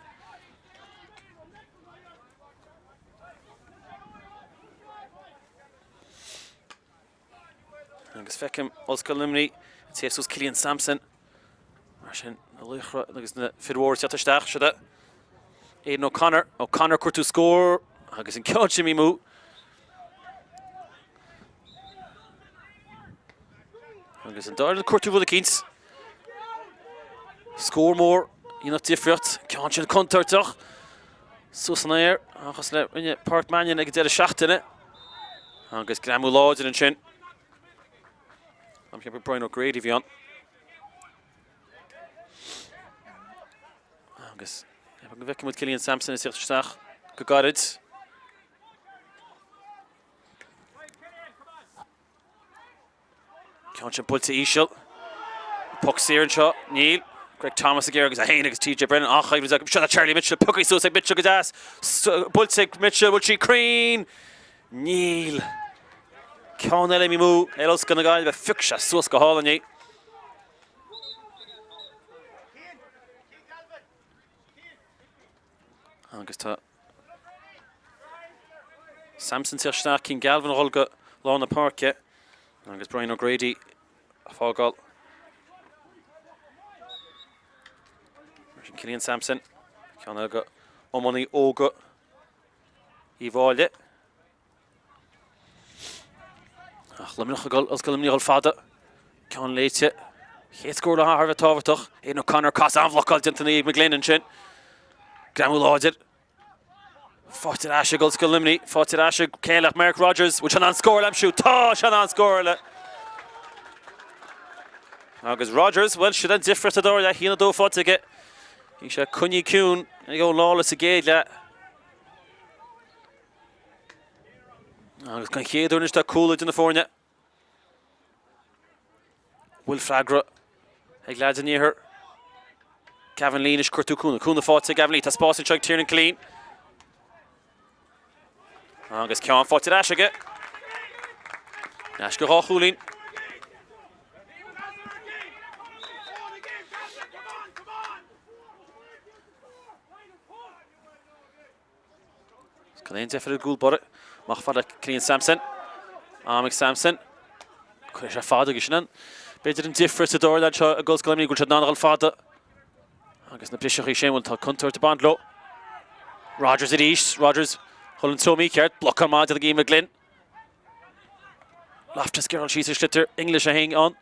Agus feicim Ollscoil Luimnigh ag téamh suas Cillian Sampson. Mar sin, na laochra agus na fir mhóra ag teacht isteach. Siod é Aidan O'Connor. O'Connor ag cuartú scór agus an ceann sin imithe amú. Agus an dara cuartú rud eicínt. Scór mór, dhéanfadh difríocht. Ceann sin contúirteach. Suas san aer, agus le rinne Pádraic Mannion ag an deireadh seachtaine. Agus greamú láidir ansin. Am cheapadh Brian O'Grady bhí ann. Agus go bhfeicfidh muid Cillian Sampson ag teacht isteach go gairid. Ceann sin buailte íseal. Poc saor anseo. Níl. Greg Thomas ag iarraidh agus é féin agus TJ Brennan an-choimhlint acu. Seo Charlie Mitchell pioctha suas ag Mitchell go deas. Buailte ag Mitchell. Bhfuil sí cruinn? Níl. Ceann eile imithe amú ag Ollscoil na Gaillimhe. Phioc sé suas go hálainn í. Agus tá Sampson ag teacht isteach, Cian Galvin a dhul go lár na páirce agus Brian O'Grady a fágáil. Mar sin Cillian Sampson, ceann eile de iománaithe óga Uíbh Fhailí. Ach Luimneach ag dul, Ollscoil Luimnigh ag dul fada. Ceann léite. Chéad scór le thar a bheith tábhachtach. Aidan O'Connor cas an-bhlocáil déanta ag McGlynn ansin. Greamú láidir. Faighte ar ais ag Ollscoil Luimnigh. Faighte ar ais ag Céileach Mark Rogers. Bhfuil sé in ann scór a aimsiú? Tá sé in ann scór eile. Agus Rogers, bhuel, sin an difríocht sa dara leath, 1-2 faighte aige. Bhí sé coinnithe ciúin ag Eoin Lawless sa gcéad leath. Agus den chéad uair anois tá cúl idir na foirne. Bhfuil freagra ag leaids an iarthair. Gavin Lee anois cuartú cúnamh. Cúnamh faighte ag Gavin Lee. Tá spás anseo ag Tiernan Killeen. Agus ceann faighte ar ais aige. Ar ais go dhá chúilín. Gan aon deifir ar gcúl báire. Amach fada Cillian Sampson. Am ag Sampson. Cuirfidh sé fada agus sin an b'fhéidir an difríocht sa dara leath anseo ag Ollscoil Luimnigh go bhfuil siad in ann a dhul fada. Agus na briseachaí sin bhuel tá contúirt ag baint leo. Rogers arís. Rogers dhul an treo mícheart. Blocáil maith déanta ag Ian McGlynn. Loftus gearráil síos ar sliotar English a haon ann.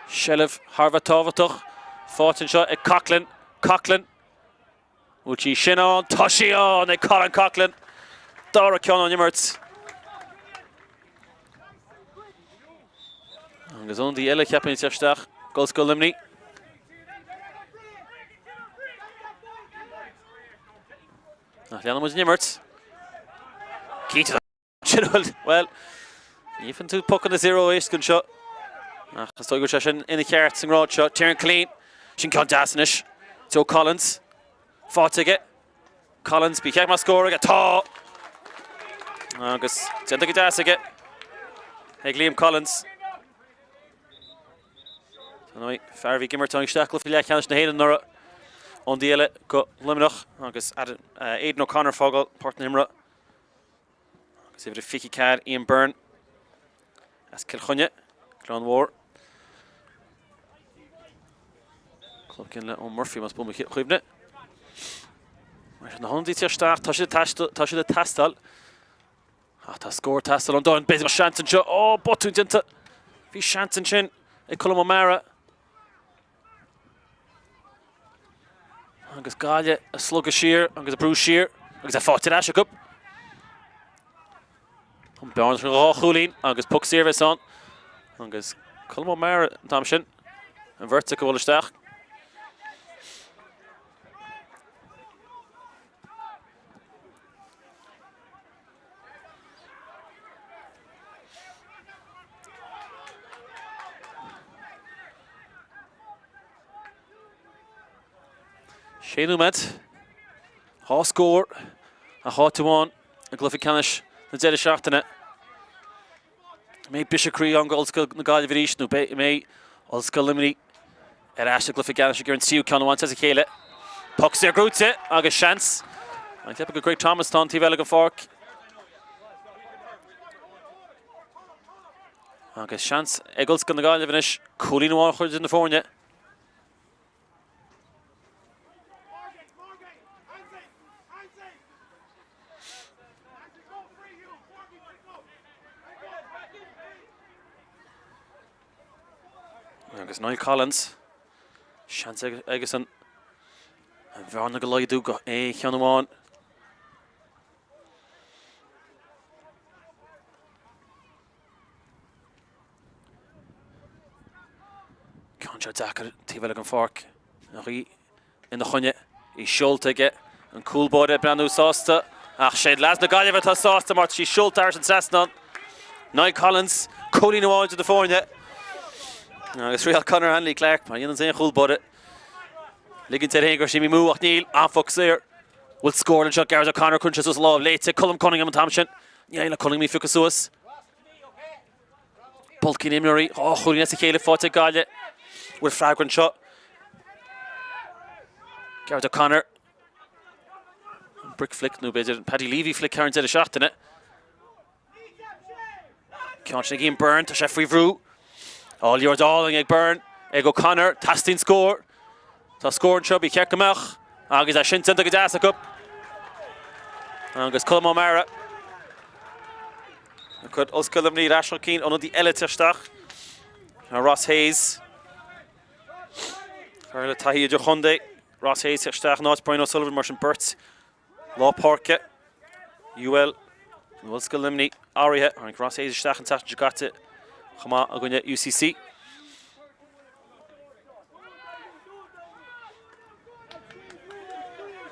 Seilbh thar a bheith tábhachtach faighte anseo ag Coughlan. Coughlan. Bhfuil sí sin ann? Tá sí ann ag Colin Coughlan. Dara ceann ón imirt. Agus ionadaí eile cheapfainn ag teacht isteach, Ollscoil Luimnigh. Ach leanann muid an imirt. Cinnte sin bhuel, ní fhaigheann tú pocanna saora éasca anseo. Ach is dóigh go bhfuil sé sin ina cheart sa ngrád seo. Tiernan Killeen, sin ceann deas anois. Joe Collins, faighte aige. Collins, bí cheart mar scór aige. Tá! Agus déanta go deas aige ag Liam Collins. Fear a bhí ag imirt tháinig isteach i gcluiche leathcheannais na hÉireann anuraidh. Ionadaí eile go Luimneach agus Aidan O'Connor ag fágáil páirc na himeartha. Agus uimhir 24 Ian Byrne as Cill Chainnigh, Gleann Mhór. Club céanna le Eoin Murphy más buan mo chuimhne. Mar sin na hionadaithe ag teacht isteach, tá siad ag teastáil. Ach tá scór ag teastáil ón dá fhoireann. B'fhéidir seans anseo. Ó, botún déanta. Bhí seans ansin ag Colm O'Meara. Agus Gaillimh ag slogadh siar agus ag brú siar agus é faighte ar ais acu. An bearna sin dhá chúilín agus poc saor a bheas ann. Agus Colm O'Meara an t-am sin. An bheirt acu ag dul isteach. Sé nóiméad, dhá scór ach áit amháin i gcluiche ceannais na deireadh seachtaine. An mbeidh briseadh croí ann go Ollscoil na Gaillimhe arís nó an mbeidh Ollscoil Luimnigh ar ais sa gcluiche ceannais ag iarraidh an tríú ceann a bhaint as a chéile. Poc saor gnóite agus seans. An ceapadh go Greg Thomas atá an taobh eile den pháirc. Agus seans ag Ollscoil na Gaillimhe anois cúilín amháin a chur idir na foirne. Agus Niall Collins, seans aigesan an bhearna a laghdú go aon cheann amháin. Ceann seo deacair taobh eile den pháirc. An ghaoth ina choinne. Í seolta aige. An cúl báire ag breathnú sásta. Ach sé leaids na Gaillimhe atá sásta mar tá sí seolta thar an trasnán. Niall Collins, cúilín amháin idir na foirne. Agus riail Conor Hanley Clarke, mar a dhéanann aon chúl báire. Ligint air féin go raibh sé imithe amú ach níl. An phoc saor. Bhfuil scór anseo Gareth O'Connor cuireann sé suas a lámh léite. Colm Cunningham an t-am sin. Ní éiríonn le Cunningham í a phiocadh suas. Bulcaí na n-imreoirí, 2 chúilín as a chéile faighte ag Gaillimh. Bhfuil freagra anseo? Gareth O'Connor. An brick flick nó b'fhéidir an Paddy Leavey flick thar an deireadh seachtaine. Ceann sin ag Ian Byrne, tá sé faoi bhrú. Á, liathróid álainn ag Byrne, ag O'Connor, teastaíonn scór. Tá scór anseo, ba cheart go mbeadh, agus é sin déanta go deas acu. Agus Colm O'Meara ag cur Ollscoil Luimnigh ar ais chun cinn, ionadaí eile ag teacht isteach. Ross Hayes. Fear le taithí idirchontae. Ross Hayes ag teacht isteach in áit Brian O'Sullivan mar sin beirt Lár páirce, UL, nó Ollscoil Luimnigh athraithe. Tháinig Ross Hayes isteach an tseachtain seo caite chomh maith i gcoinne UCC.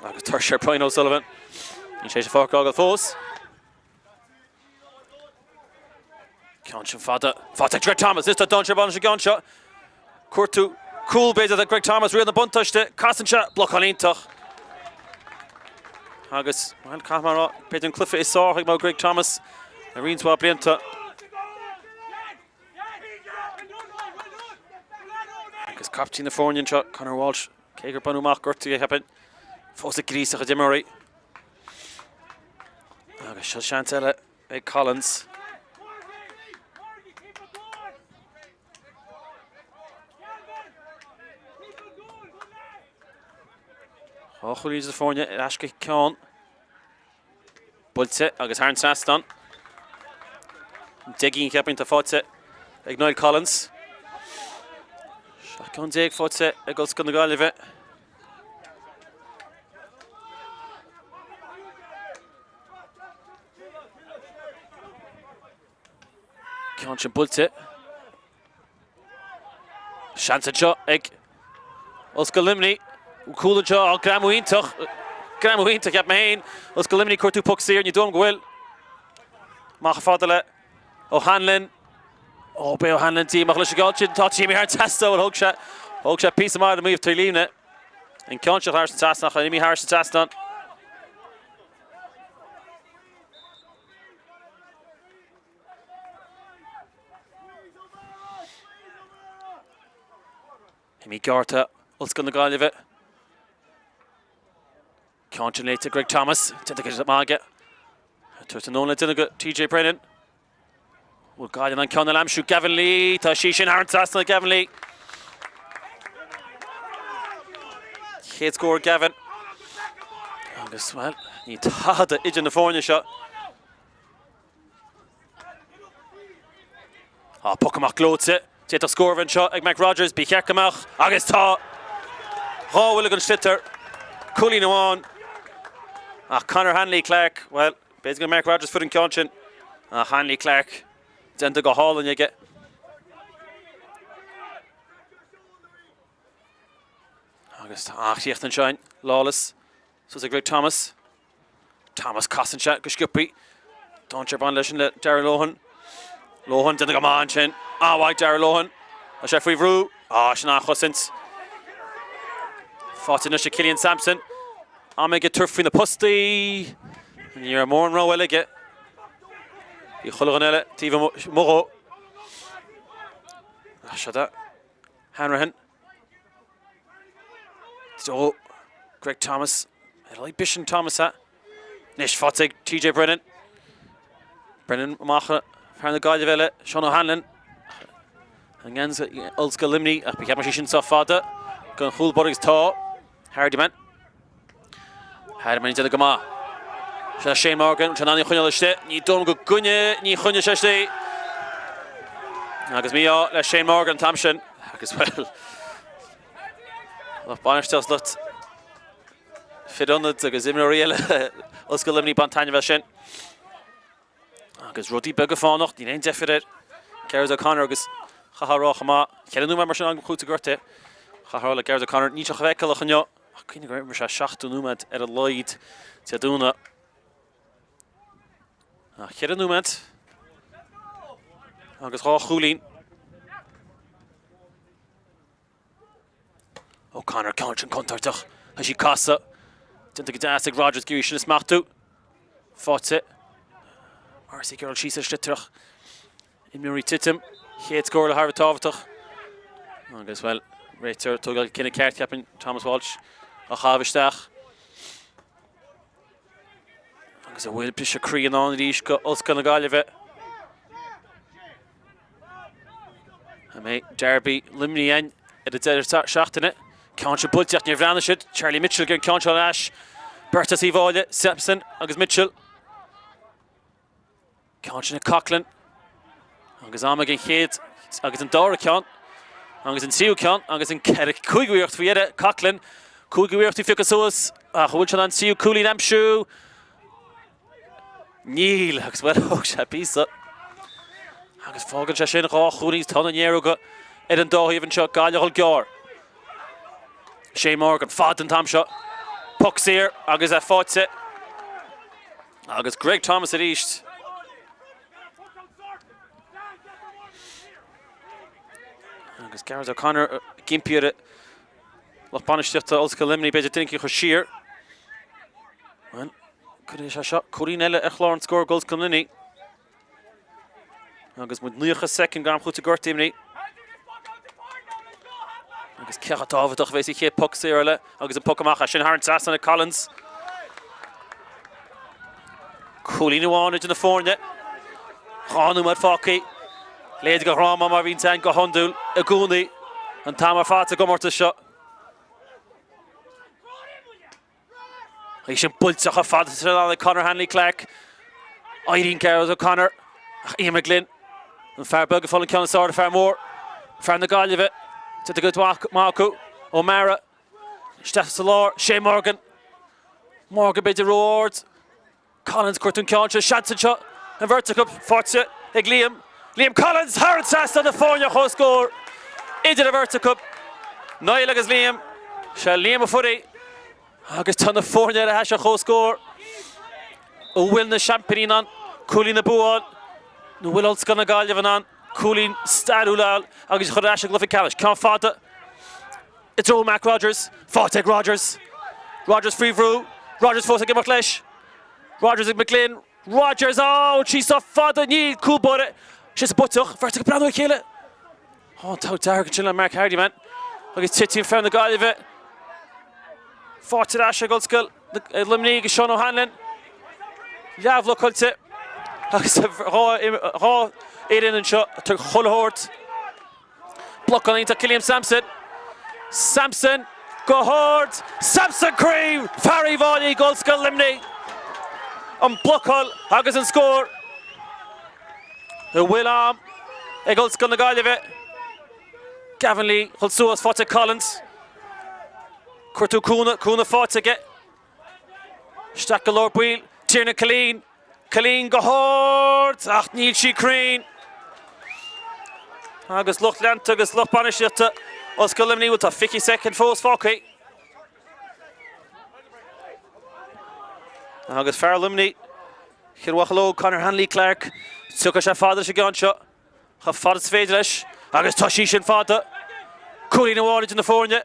Agus tuirse ar Brian O'Sullivan. Níl sé sa pháirc a fhágáil fós. Ceann sin fada. Faighte ag Greg Thomas. Is tá dainséar ann leis an gceann seo. Cuartú cúl b'fhéidir do Greg Thomas. Riail na buntáiste. Casann sé. Blocáil iontach. Agus, bhuel, caithfidh mé a rá, b'fhéidir an cluiche is fearr ag Greg Thomas le roinnt mhaith blianta. Agus captaen na foirne anseo, Conor Walsh, cé gur baineadh amach gortú é, cheapfainn, fós ag gríosadh a chuid imreoirí. Agus seo seans eile ag Collins. Dhá chúilín idir na foirne ar ais go ceann. Buailte agus thar an trasnán. 10 gcinn cheapfainn atá faighte ag Niall Collins. 17 ceann faighte ag Ollscoil na Gaillimhe. Ceann sin buailte. Seans anseo ag Ollscoil Luimnigh. Cúl anseo, á greamú iontach. Greamú iontach, cheap mé féin. Ollscoil Luimnigh cuartú poc saor, ní dóigh liom go bhfuil. Amach fada le O'Hanlon. Ó, beidh O'Hanlon díomách leis an gceann sin. Tá sí imithe thar an trasnán, thóg sé, thóg sé píosa maith ar an taobh líne. An ceann seo thar an trasnán, ach imithe thar an trasnán. Imí gearrtha Ollscoil na Gaillimhe. Ceann sin léite Greg Thomas, déanta go maith aige. Tabhairt anonn le déanamh go TJ Brennan. Bhfuil Gaillimh an ceann eile a aimsiú Gavin Lee, tá sí sin thar an trasnán Gavin Lee. Chéad scór Gavin. Agus, bhuel, ní tada idir na foirne seo. Á, poc amach gleoite. D'fhéadfadh scór a bheith anseo ag Mac Rodgers, ba cheart go mbeadh, agus tá! 2 bhuille den sliotar, cúilín amháin, ach Conor Hanley Clarke, bhuel, b'fhéidir gur Mark Rodgers fuair an ceann sin, ach Hanley Clarke, déanta go hálainn aige. Agus tá an-chríoch anseo in Lawless, suas ag Greg Thomas. Thomas casann sé go sciobtha. Dainséar ag baint leis sin le Darragh Lohan. Lohan déanta go maith ansin. An-mhaith Darragh Lohan. Tá sé faoi bhrú. Á, sin an-chosaint. Faighte anois ag Killian Sampson. Am aige tabhairt faoi na postaí. Ní raibh mórán rogha eile aige. Bhí chuile dhuine eile taobh amuigh dhó. Seo do Hanrahan. Ó, Greg Thomas. Ar aghaidh b'shin Thomas é. Anois faighte ag TJ Brennan. Brennan amach fear na Gaillimhe eile, Seán O'Hanlon. I ngeansaí Ollscoil Luimnigh ach ba cheart sí sin sách fada don chúl báire agus tá Hardiman. Hardiman ag déanamh go maith. Seo Shane Morgan, tá in ann í a choinneáil istigh. Ní dóigh liom go gcoinne, ní choinneoidh sé istigh. Agus mí-ádh le Shane Morgan an t-am sin agus bhuel, lucht bainistíochta lucht fir ionaid agus imreoirí eile Ollscoil Luimnigh ag baint taitneamh as sin. Agus rudaí beaga fánach, níl aon deifir ar Gearóid O'Connor agus chaithfeá a rá chomh maith, 4 nóiméad mar sin am cúitimh gortaithe, chaithfeá a rá le Gearóid O'Connor, níl sé chomh feiceálach inniu, ach cuimhnigh gur imir sé 70 nóiméad ar a laghad Dé Domhnaigh. Ach 4 nóiméad agus 2 chúilín. O'Connor, ceann sin contúirteach. Tá sí casadh. Déanta go deas ag Rogers ag iarraidh sin a smachtú. Faighte. Morrissey ag dul síos ar sliotarach. Imreoirí titim. Chéad scór le thar a bheith tábhachtach. Agus, bhuel, réiteoir tógáil cinneadh ceart, cheapfainn, Thomas Walsh á chaitheamh isteach. Agus an bhfuil briseadh croí i ndán arís go Ollscoil na Gaillimhe. An mbeidh Derby Luimnigh againn ar an deireadh seachtaine? Ceann seo buailte ach níor bhreathnaigh siad. Charlie Mitchell ag an ceann seo ar ais. Beirt as Uíbh Fhailí, Sampson agus Mitchell. Ceann sin ag Coughlan. Agus am ag an chéad agus an dara ceann. Agus an tríú ceann agus an cúigiú iarracht faoi dheireadh. Coughlan. Cúigiú iarracht í phiocadh suas. Ach an bhfuil sé in ann an tríú cúilín a aimsiú? Níl, agus bhuel, thóg sé píosa. Agus fágann sé sin 2 chúilín tá na néaróga ar an dá thaobh anseo, Gaillimh ag dul gearr. Shane Morgan, fada an t-am seo. Poc saor agus é faighte. Agus Greg Thomas arís. Agus Gareth O'Connor ag impí ar lucht bainistíochta Ollscoil Luimnigh, b'fhéidir duine éicint a chur siar. Bhuel, cuirfidh sé seo cúilín eile ar chlár an scóir d'Ollscoil Luimnigh. Agus muid 90 soicind d'am cúitimh gortaithe imrithe. Agus cé chomh tábhachtach a bheas an chéad poc saor eile agus an poc amach as sin thar an trasnán ag Collins. Cúilín amháin idir na foirne. 2 nóiméad fágtha. Leithéid de dhráma mar a bhíonn ann go hiondúil i gcónaí an t-am ar fad sa gcomórtas seo. Í sin buailte chomh fada is atá ag Conor Hanley Clarke. Éiríonn Gearóid O'Connor ach Ian McGlynn, an fear beag ag fáil an ceann is fearr ar fear mór, fear na Gaillimhe, déanta go maith acu. O'Meara isteach sa lár, Shane Morgan. Morgan b'fhéidir ró-ard. Collins cuartú an ceann seo, seans anseo, an bheirt acu faighte ag Liam. Liam Collins thar an trasnán na foirne comhscór idir an bheirt acu. Niall agus Liam. Sé Liam a fuair í agus tá na foirne ar ais ar comhscór. An bhfuil na seaimpíní in ann cúilín a bua a fháil nó bhfuil Ollscoil na Gaillimhe in ann cúilín stairiúil a fháil agus a chur ar ais i gcluiche ceannais? Ceann fada. I dtreo Mark Rodgers. Faighte ag Rodgers. Rodgers faoi bhrú. Rodgers fós ag imeacht leis. Rodgers ag McGlynn. Rodgers, á, sí sách fada, níl, cúl báire. Sé sa bpuiteach. Bheirt ag breathnú ar a chéile. Á, an t-ádh dearg ansin le Mark Hardiman. Agus titeann fear na Gaillimhe. Faighte ar ais ag Ollscoil Luimnigh agus Seán O'Hanlon. Leathbhlocáilte. Agus dhá fhoireann anseo ag tabhairt chuile shórt. Blocáil iontach Cillian Sampson. Sampson go hard. Sampson cruinn! Fear Uíbh Fhailí d'Ollscoil Luimnigh. An blocáil agus an scór. An bhfuil am ag Ollscoil na Gaillimhe. Gavin Lee chun suas faighte Collins. Cuartú cúnamh, cúnamh faighte aige. Isteach go lár baill. Tiernan Killeen. Killeen go hard ach níl sí cruinn. Agus lucht leanta agus lucht bainistíochta Ollscoil Luimnigh, bhuel tá 20 soicind fós fágtha. Agus fear Luimnigh, Chill Mhocheallóg, Conor Hanley Clarke, tiocfaidh sé fada leis an gceann seo. Chomh fada is féidir leis agus tá sí sin fada. Cúilín amháin idir na foirne.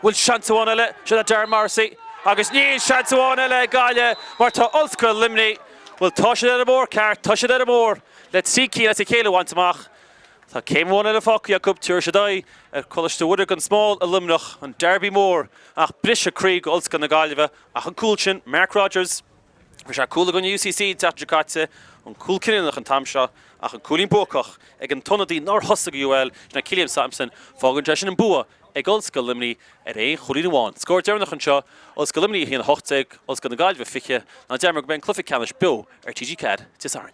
Bhfuil seans amháin eile? Sin é Darren Morrissey. Agus níl seans amháin eile ag Gaillimh mar tá Ollscoil Luimnigh, bhuel tá siad ar an mbóthar ceart, tá siad ar an mbóthar le 3 cinn as a chéile a bhaint amach. Tá céim amháin eile fágtha acu, tabharfaidh siad aghaidh ar Choláiste Mhuire gan Smál i Luimneach, an derby mór ach briseadh croí go Ollscoil na Gaillimhe ach an cúl sin, Mark Rodgers. Fuair sé cúl i gcoinne UCC an tseachtain seo caite, an cúl cinniúnach an t-am seo ach an cúilín buacach ag an t-ionadaí nár thosaigh do UL, sin é Cillian Sampson. Fágann sé sin an bua ag Ollscoil Luimnigh ar aon chúilín amháin. Scór deireanach anseo, Ollscoil Luimnigh 1, 18, Ollscoil na Gaillimhe 20. Ná dearmad go mbeidh an cluiche ceannais beo ar TG4 Dé Sathairn.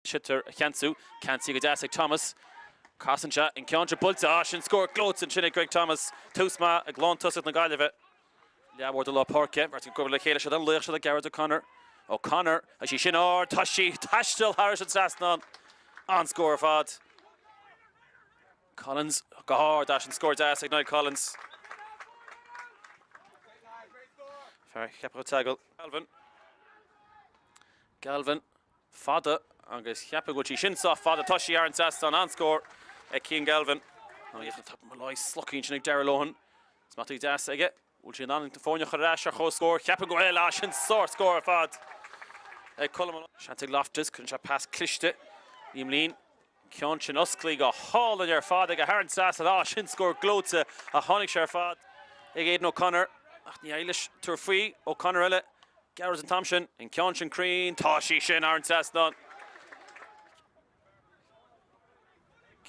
Sitter a cheansú. Ceansaithe go deas ag Thomas. Casann sé an ceann seo buailte. Ah, sin scór gleoite ansin ag Greg Thomas. Tús maith ag lántosach na Gaillimhe. Leathbhord i lár páirce. Beirt ag obair le chéile. Siad an-laoch siad ag Gearóid O'Connor. O'Connor, tá sí sin ard. Tá sí ag taisteal thairis an trasnán. An-scór ar fad. Collins go hard. Ah, sin scór deas ag Niall Collins. Fear Cheapach an tSeagail. Galvin. Galvin. Fada agus cheapfainn go bhfuil sí sin sách fada. Tá sí thar an trasnán. An-scór ag Cian Galvin. Molloy slogtha ansin ag Darragh Lohan. Smachtaithe deas aige. Bhfuil sé in ann na foirne a chur ar ais ar comhscór? Cheapfainn go bhfuil. Ah, sin sár-scór ar fad ag Colm Molloy. Seans ag Loftus. Cuireann sé pas cliste. Liam Leen. Ceann sin osclaithe go hálainn ar fad aige thar an trasnán. Ah, sin scór gleoite ach tháinig sé ar fad ag Aidan O'Connor. Ach ní éirigh leis tabhairt faoi. O'Connor eile. Gearóid an t-am sin. An ceann sin cruinn. Tá sí sin thar an trasnán.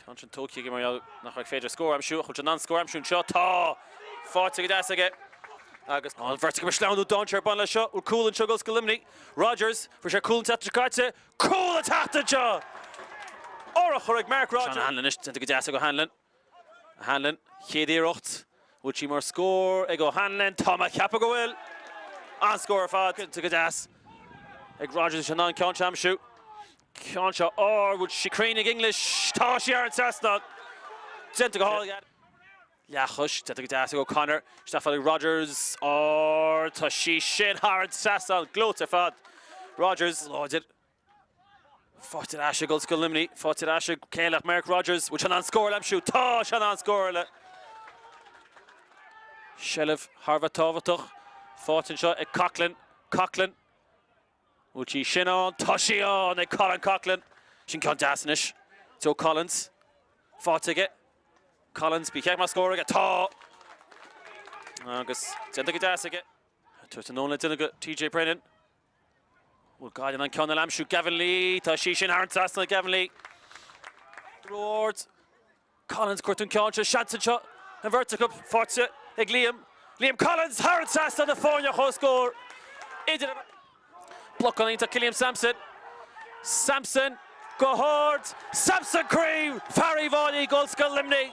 Ceann sin tógtha aige mar gheall nach raibh féidir scór a aimsiú. Ach bhfuil sé in ann scór a aimsiú anseo? Tá! Faighte go deas aige. Agus an bheirt acu ag sleamhnú dainséar ag baint leis seo. Bhfuil cúl anseo ag Ollscoil Luimnigh? Rogers. Fuair sé cúl an tseachtain seo caite. Cúl an tseachtain seo! Urchar ag Mark Rogers. Seán O'Hanlon anois, déanta go deas ag O'Hanlon. O'Hanlon, chéad iarracht. Bhfuil sí mar scór ag O'Hanlon? Tá mé ag ceapadh go bhfuil! An-scór ar fad. Déanta go deas ag Rogers in ann ceann seo a aimsiú. Ceann seo ard, bhfuil sí cruinn ag English? Tá sí thar an trasnán! Déanta go hálainn. Leathchois, déanta go deas ag O'Connor. Isteach fada ag Rogers. Ard, tá sí sin thar an trasnán. Gleoite ar fad. Rogers. Láidir. Faighte ar ais ag Ollscoil Luimnigh. Faighte ar ais ag Céileach Mark Rogers. Bhfuil sé in ann scór a aimsiú? Tá sé in ann scór eile. Seilbh thar a bheith tábhachtach. Faighte anseo ag Coughlan. Coughlan. Bhfuil sí sin ann? Tá sí ann ag Colin Coughlan. Sin ceann deas anois. Joe Collins. Faighte aige. Collins, bí cheart mar scór aige. Tá! Agus déanta go deas aige. Tabhairt anonn le déanamh go TJ Brennan. Bhfuil Gaillimh in ann ceann eile a aimsiú? Gavin Lee. Tá sí sin thar an trasnán ag Gavin Lee. Ró-ard. Collins, cuirtear an ceann seo, seans anseo, an bheirt acu faighte ag Liam. Liam Collins thar an trasnán na foirne ar comhscór idir an. Blocáil iontach Cillian Sampson. Sampson go hard. Sampson cruinn! Fear Uíbh Fhailí ag Ollscoil Luimnigh.